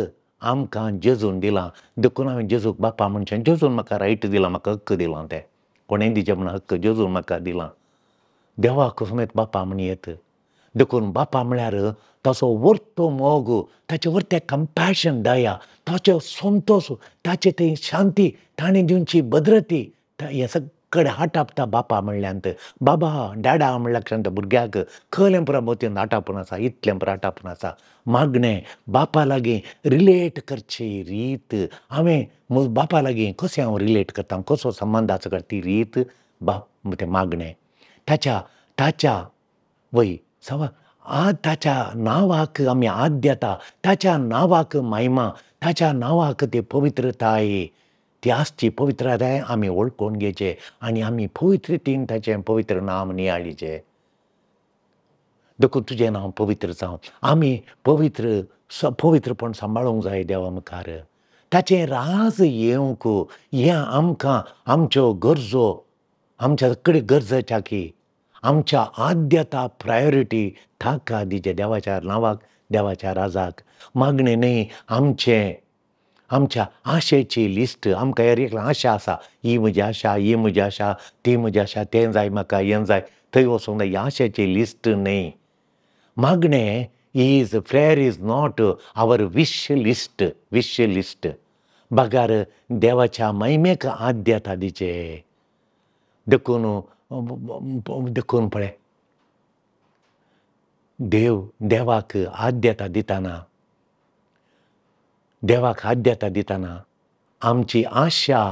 आमकां जेजून दिलां. देखून हांवें जेजूक बापा म्हणचें, जेजून म्हाका रायट दिलां, म्हाका हक्क दिलां. तें कोणें दिचें म्हूण हक्क जेजून म्हाका दिलां. देवाक समेत बापा म्हण येत. देखून बापा म्हळ्यार ताचो वर्तो मोग, ताचें वर्तें कंपॅशन, दया, ताचो संतोश, ताचें थंय शांती, ताणें दिवची भद्रती, हें सगळें आटापता बापा म्हणल्यांत. बाबा डॅडा म्हणल्या क्षण भुरग्याक कहलें पुरा मोतयेन आटापून आसा, इतलें पुरा आटापून आसा. मागणें बापा लागीं रिलेट करची रीत, हांवें बापा लागीं कशें हांव रिलेट करता, कसो संबंद आसा ती रीत बाप तें मागणें. ताच्या ताच्या वय सवा ताच्या नांवाक आमी आद्यता, ताच्या नांवाक महिमा, ताच्या नांवाक ती पवित्रताय, ती आसची पवित्रताय आमी वळखून घेवचें आनी आमी पवित्रतेन ताचें पवित्र नांव नियाळीचें. देखून तुजें नांव पवित्र जावं. आमी पवित्र पवित्रपण सांबाळूंक जाय देवा मुखार. ताचें राज येवंक हें आमकां आमच्यो गरजो, आमच्या सगळे गरजेच्या की आमच्या आद्यता प्रायोरिटी ताका दिचें, देवाच्या नांवाक, देवाच्या राजाक. मागणें न्हय आमचें, आमच्या आशेची लिस्ट. आमकां ह्या एक आशा आसा, ही म्हजी आशा, ही म्हजी आशा, ती म्हजी आशा, तें जाय म्हाका, हें जाय, थंय वचूंक जाय, ही आशेची लिस्ट न्हय. मागणें is prayer is not our wish list, wish list बगर देवाच्या महिमेक आद्यता दिचें. देखून देखून पळय देव देवाक आद्यता दितना, देवाक आद्यता दितना आमची आशा,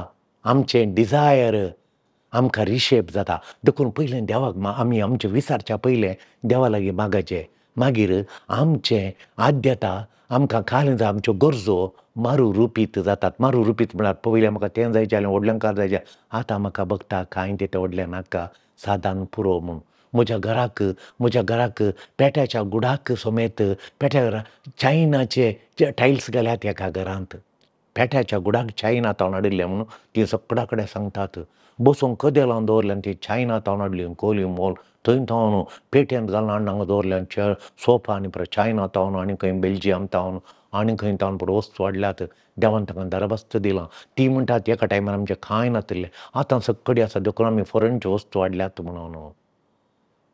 आमचें डिजायर आमकां रिशेप जाता. देखून पयलें देवाक आमी आमचें विचारच्या पयलें देवा लागीं मागाचें, मागीर आमचें आद्यता आमकां कालें जावं आमच्यो गरजो मारू रुपीत जातात. मारू रुपीत म्हळ्यार पयलें म्हाका तें जाय जालें, व्हडलें कार जाय जालें, आतां म्हाका बघता कांय तें व्हडलें नाका, सादान पुरो म्हूण. म्हज्या घराक, म्हज्या घराक पेट्याच्या गुडाक समेत पेट्या घरा चायनाचे टायल्स घाल्यात एका घरांत. पेट्याच्या गुडाक चायना तावन हाडिल्लें म्हणून ती सगळ्या कडेन सांगतात. बसूंक कदेलां दवरल्यान ती चायना तावन हाडली, कोली मोल थंय तावन पेट्यांत घालून हाडून हांगा दवरल्यान चेर सोफा आनी परत चायना तावन आनी खंय बेल्जियम तावन आनी खंय तावन परत वस्तू हाडल्यात. देवान तांकां दरबस्त दिलां. ती म्हणटात एका टायमार आमचें कांय नातिल्लें, आतां सगळी आसा, देखून आमी फॉरेनच्यो वस्तू हाडल्यात म्हणून.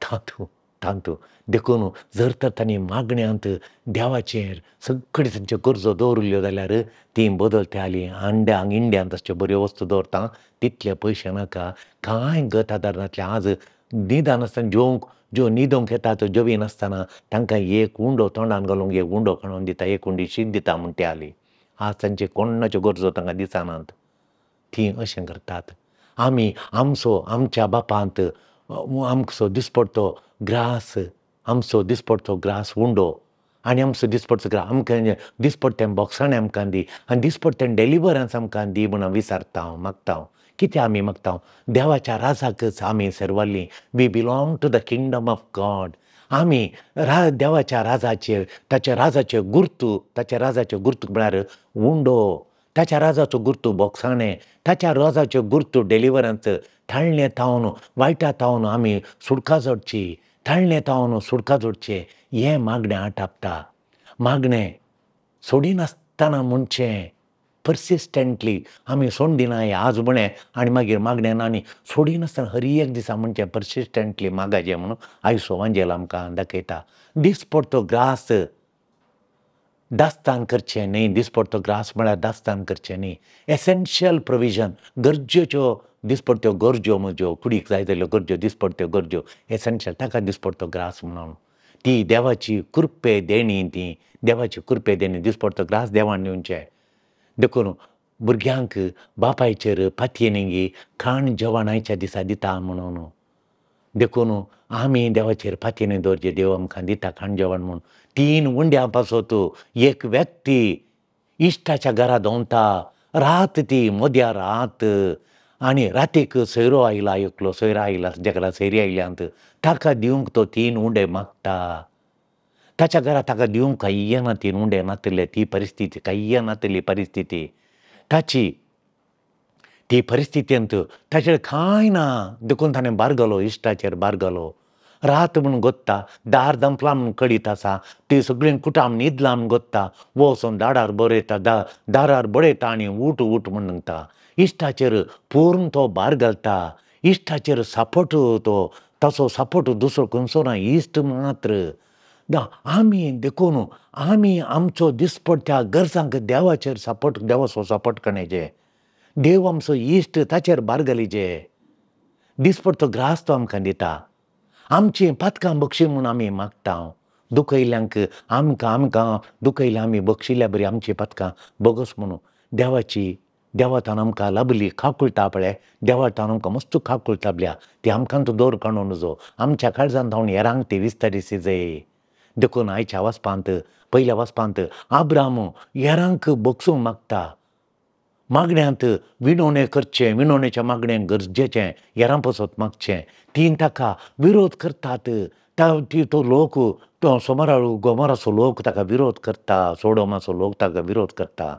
तातूं तातूं देखून जर तर तांणी मागण्यांत देवाचेर सगळी तांच्यो गरजो दवरिल्ल्यो जाल्यार तीं बदलतालीं. अंड्या इंडियांत तश्यो बऱ्यो वस्तू दवरता तितले पयशे नाका, कांय गत आदार नासलें. आज न्हिदनासतना जेवंक ज्यो न्हिदोंक येतात जेवी नासतना तांकां एक उंडो तोंडान घालूंक एक उंडो काडून दिता, एक उंडी शीत दिता म्हूण ती आली. आज तांचे कोणाच्यो गरजो तांकां दिसनात, तीं अशें करतात. आमी आमचो आमच्या बापांत आमचो दिसपडतो ग्रास, आमचो दिसपडतो ग्रास उंडो आनी आमचो दिसपडतो ग्रास आमकां दिसपडटें बोक्साणें आमकां दी आनी दिसपडटें डेलिवरन्स आमकां दी म्हूण विचारता हांव, मागता हांव. कितें आमी मागता? देवाच्या राजाकच आमी सर्वल्लीं. We belong to the kingdom of God. आमी देवाच्या राजाचेर, ताच्या राजाचे गुर्तू, ताच्या राजाचे गुर्तू म्हळ्यार उंडो, ताच्या राजाचो गुर्तू बोक्साणें, ताच्या राजाच्यो गुर्तू डेलिवरन्स. थाळणे तावन वायटा तावन आमी सुटका जोडची, थाळणे तावन सुटका जोडचें हें मागणें आटापता. मागणें सोडिनासतना म्हणचें पर्सिस्टंटली आमी सोड दिना, आज म्हळें आनी मागीर मागणें ना, आनी सोडिनासतना हर एक दिसा म्हणचें पर्सिस्टंटली मागाचें म्हणून आयचो वांजेल आमकां दाखयता. दिसपडतो ग्रास दास्तान करचें न्हय, दिसपडतो ग्रास म्हळ्यार दास्तान करचें न्हय. एसेन्शियल प्रोविजन, गरजेच्यो दिसपडट्यो गरज्यो म्हज्यो कुडीक जाय जाल्ल्यो गरज्यो, दिसपडट्यो गरज्यो एसेन्शियल, ताका दिसपडतो ग्रास म्हणून. ती देवाची कृपे देणी, ती देवाची कृपे देणी दिसपडतो ग्रास देवान दिवचें. देखून भुरग्यांक बापायचेर पातयेनी खाण जेवण आयच्या दिसा दिता म्हणून, देखून आमी देवाचेर पातयेनी दवरचें, देव आमकां दिता खाण जेवण म्हूण. 3 उंड्यां पासत एक व्यक्ती इश्टाच्या घरा दवता, रात ती मद्या रात, आनी रातीक सोयरो आयला, एकलो सोयरो आयला, ताच्या घरा सोयरी आयल्यांत, ताका दिवंक तो 3 उंडे मागता. ताच्या घरा ताका दिवंक कांय ना, 3 उंडे नातले ती परिस्थिती, कांय नातली परिस्थिती ताची, ती परिस्थितींत ताचेर कांय ना, देखून ताणें भार घालो, इश्टाचेर भार घालो. रात म्हूण गोत्ता, दार दंपला म्हूण कळीत आसा, ती सगळीं कुटाम न्हिदला म्हूण गोत्ता, वचून दाडार बरयता, दारार बडयता आनी उठ उठ म्हूण सांगता. इश्टाचेर पूर्ण तो भार घालता, इश्टाचेर सपोर्ट, तो ताचो सपोर्ट दुसरो खंयचो ना, इश्ट मात्र. आमी देखून आमी आमचो दिसपडट्या गरजांक देवाचेर सपोर्ट, देवाचो सपोर्ट करण्याचें, देव आमचो इश्ट, ताचेर भार घालीचे, दिसपडटो ग्रास तो आमकां दिता. आमचीं पातकां बक्षी म्हूण आमी मागता, दुखयल्ल्यांक आमकां आमकां दुखयल्या आमी बक्षिल्ल्या बरी आमचीं पातकां बोगस म्हणून. देवाची देवातान आमकां लाभली काकुळटा पळय, देवातान आमकां मस्त काकुळटा लाबल्या, ती आमकां तो दोर काडूं नजो, आमच्या काळजान धांवन हेरांक ती विस्तारिसी जाय. देखून आयच्या वाचपांत, पयल्या वाचपांत आब्राम हेरांक बक्षूंक मागता. मागण्यांत विणवणें करचें, विणवणेच्या मागणें गरजेचें, हेरां पसत मागचें. तीन ताका विरोध करतात, ती तो लोक, तो सोमारा गोमोराचो लोक ताका विरोध करता, सोडोमाचो लोक ताका विरोध करता.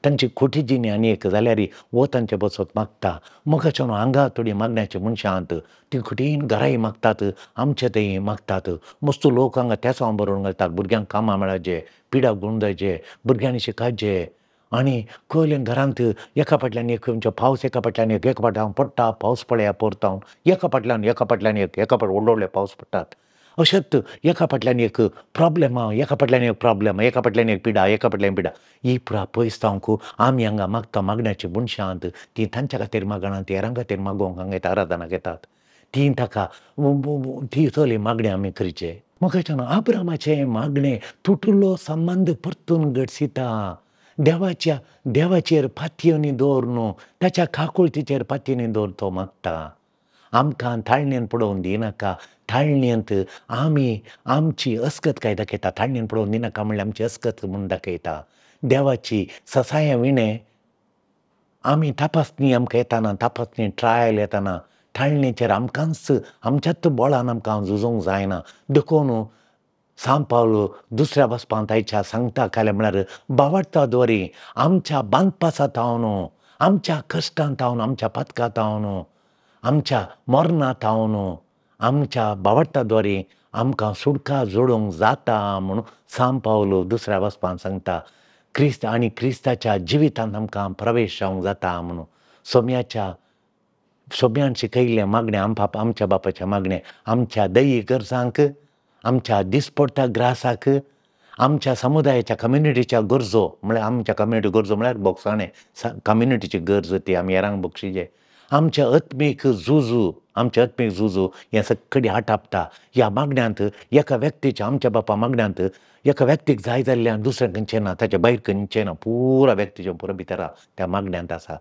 तांची खोटी जिणी आनी एक जाल्यार वो तांचे बसत मागता. मोगाच्यान हांगा थोडीं मागण्याची मनशां आहात, तीं कठीण घराय मागतात, आमचे थंय मागतात. मस्त लोक हांगा तेसांव बरोवन घालतात, भुरग्यांक कामां मेळाचे, पिडाक गुण जायचे, भुरग्यांनी शिकायचे. आनी कळ्ळें घरांत एका फाटल्यान एक खंयचो पावस एका फाटल्यान एक, एका फाटल्यान पडटा पावस पळया परतावन, एका फाटल्यान एका फाटल्यान एक, एका फाटल्यान व्हडले व्हडले पावस पडटात. अशेंच एका फाटल्यान एक प्रॉब्लेम, एका फाटल्यान एक प्रॉब्लेम, एका फाटल्यान एक पिडा, एका फाटल्यान पिडा. ही पुरा पयस जावंक आमी हांगा मागता. मागण्याची मनशां आहात, तीं तांच्या खातीर मागना, तीं हेरां खातीर मागोवंक हांगा येता, आराधनाक येतात. तीं ताका ती चली मागणें आमी करचें. म्हाका आब्रामाचें मागणें तुटलो संबंद परतून घडसिता. देवाच्या देवाचेर पातयेनी दवर न्हू, ताच्या काकुळतीचेर पातयेनी दवर तो मागता. आमकां ताळणेन पडोवन दिनाका, ताळणेंत आमी आमची अस्कत काय दाखयता. ताळणेन पडोवन दिनाका म्हणल्यार आमची अस्कत म्हूण दाखयता. देवाची ससाया विणें आमी तपासणी आमकां येताना, तपासणी ट्रायल येताना ताळणेचेर आमकांच आमच्याच बळान आमकां झुजूंक जायना. देखून सांव पावलो दुसऱ्या वाचपांत आयच्या सांगता काल्यां म्हळ्यार बावडटा द्वारी आमच्या बांदपासा तावन, आमच्या कश्टान तावन, आमच्या पातका तावन, आमच्या मरणा तावन, आमच्या बावडटा द्वारी आमकां सुटका जोडूंक जाता म्हणून सांव पावलो दुसऱ्या वाचपांत सांगता. क्रिस्त आनी क्रिस्ताच्या जिवितांत आमकां प्रवेश जावंक जाता म्हणून सोम्याच्या सोम्यान शिकयल्लें मागणें, आमच्या बापाचें मागणें आमच्या दैहीक गरजांक, आमच्या दिसपडटा ग्रासाक, आमच्या समुदायाच्या कम्युनिटीच्या गरजो म्हळ्यार आमच्या कम्युनिटी गरजो म्हळ्यार बोगसाणें कम्युनिटीची गरज ती आमी हेरांक बक्षिचे. आमच्या आत्मीक झुजू, आमच्या आत्मीक झुजू हें सगळी आटापता. ह्या मागण्यांत एका व्यक्तीच्या आमच्या बापा मागण्यांत एका व्यक्तीक जाय जाल्ल्यान दुसरें खंयचें ना, ताच्या भायर खंयचें ना, पुरा व्यक्तीचें पुरा भितर त्या मागण्यांत आसा.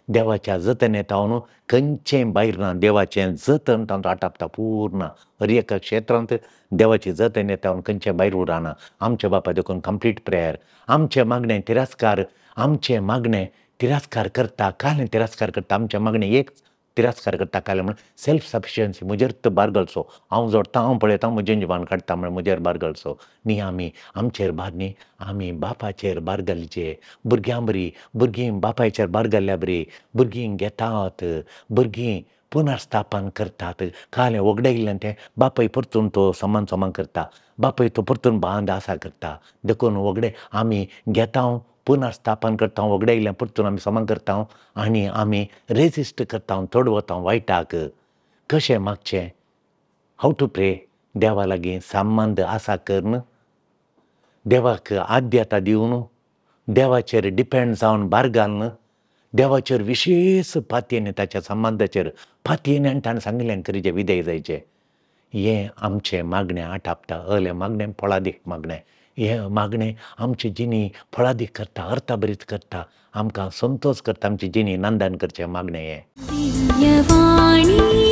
देवाच्या जतने तावन खंयचें भायर ना, देवाचें जतन तातूंत आटापता पूर्ण. हर एका क्षेत्रांत देवाची जतन येता खंयचें भायर उरना. आमच्या बापा देखून कंप्लीट प्रेयर आमचें मागणें तिरस्कार, आमचें मागणें तिरस्कार करता, कालें तिरस्कार करता, आमचें मागणें एक तिरस्कार करता. कालें म्हणून सेल्फ सफिशियन्सी, म्हजेर तो भार घालचो, हांव जोडटा, हांव पळयता, म्हजें जिवान काडटा म्हळ्यार म्हजेर भार घालचो न्ही. आमी आमचेर भार न्ही, आमी बापाचेर भार घालचे. भुरग्यां बरी, भुरगीं बापायचेर भार घाल्ल्या बरी, भुरगीं घेतात, भुरगीं पुनर्स्थापन करतात. कालें वगडायिल्ल्यान तें बापाय परतून तो समान समान करता, बापाय तो परतून बांद आसा करता. देखून वगडे आमी घेता, पुनर्स्थापन करता, वगडायिल्ल्यान परतून आमी समान करता आनी आमी रेजिस्ट करता, तोडवता वायटाक. कशें मागचें, how to pray, देवा लागीं संबंद आसा करून, देवाक आद्यता दिवन, देवाचेर डिपेंड जावन भार घालून, देवाचेर विशेश पातयेन, ताच्या संबंदाचेर पातयेन आनी ताणें सांगिल्लें करीचें विधेय जायचें. हें आमचें मागणें आटापता. अहलें मागणें फळादीक मागणें. हें मागणें आमची जिणी फळादीक करता, अर्थाभरीत करता, आमकां संतोश करता, आमची जिणी नंदन करचें मागणें हें. दिव्यवाणी.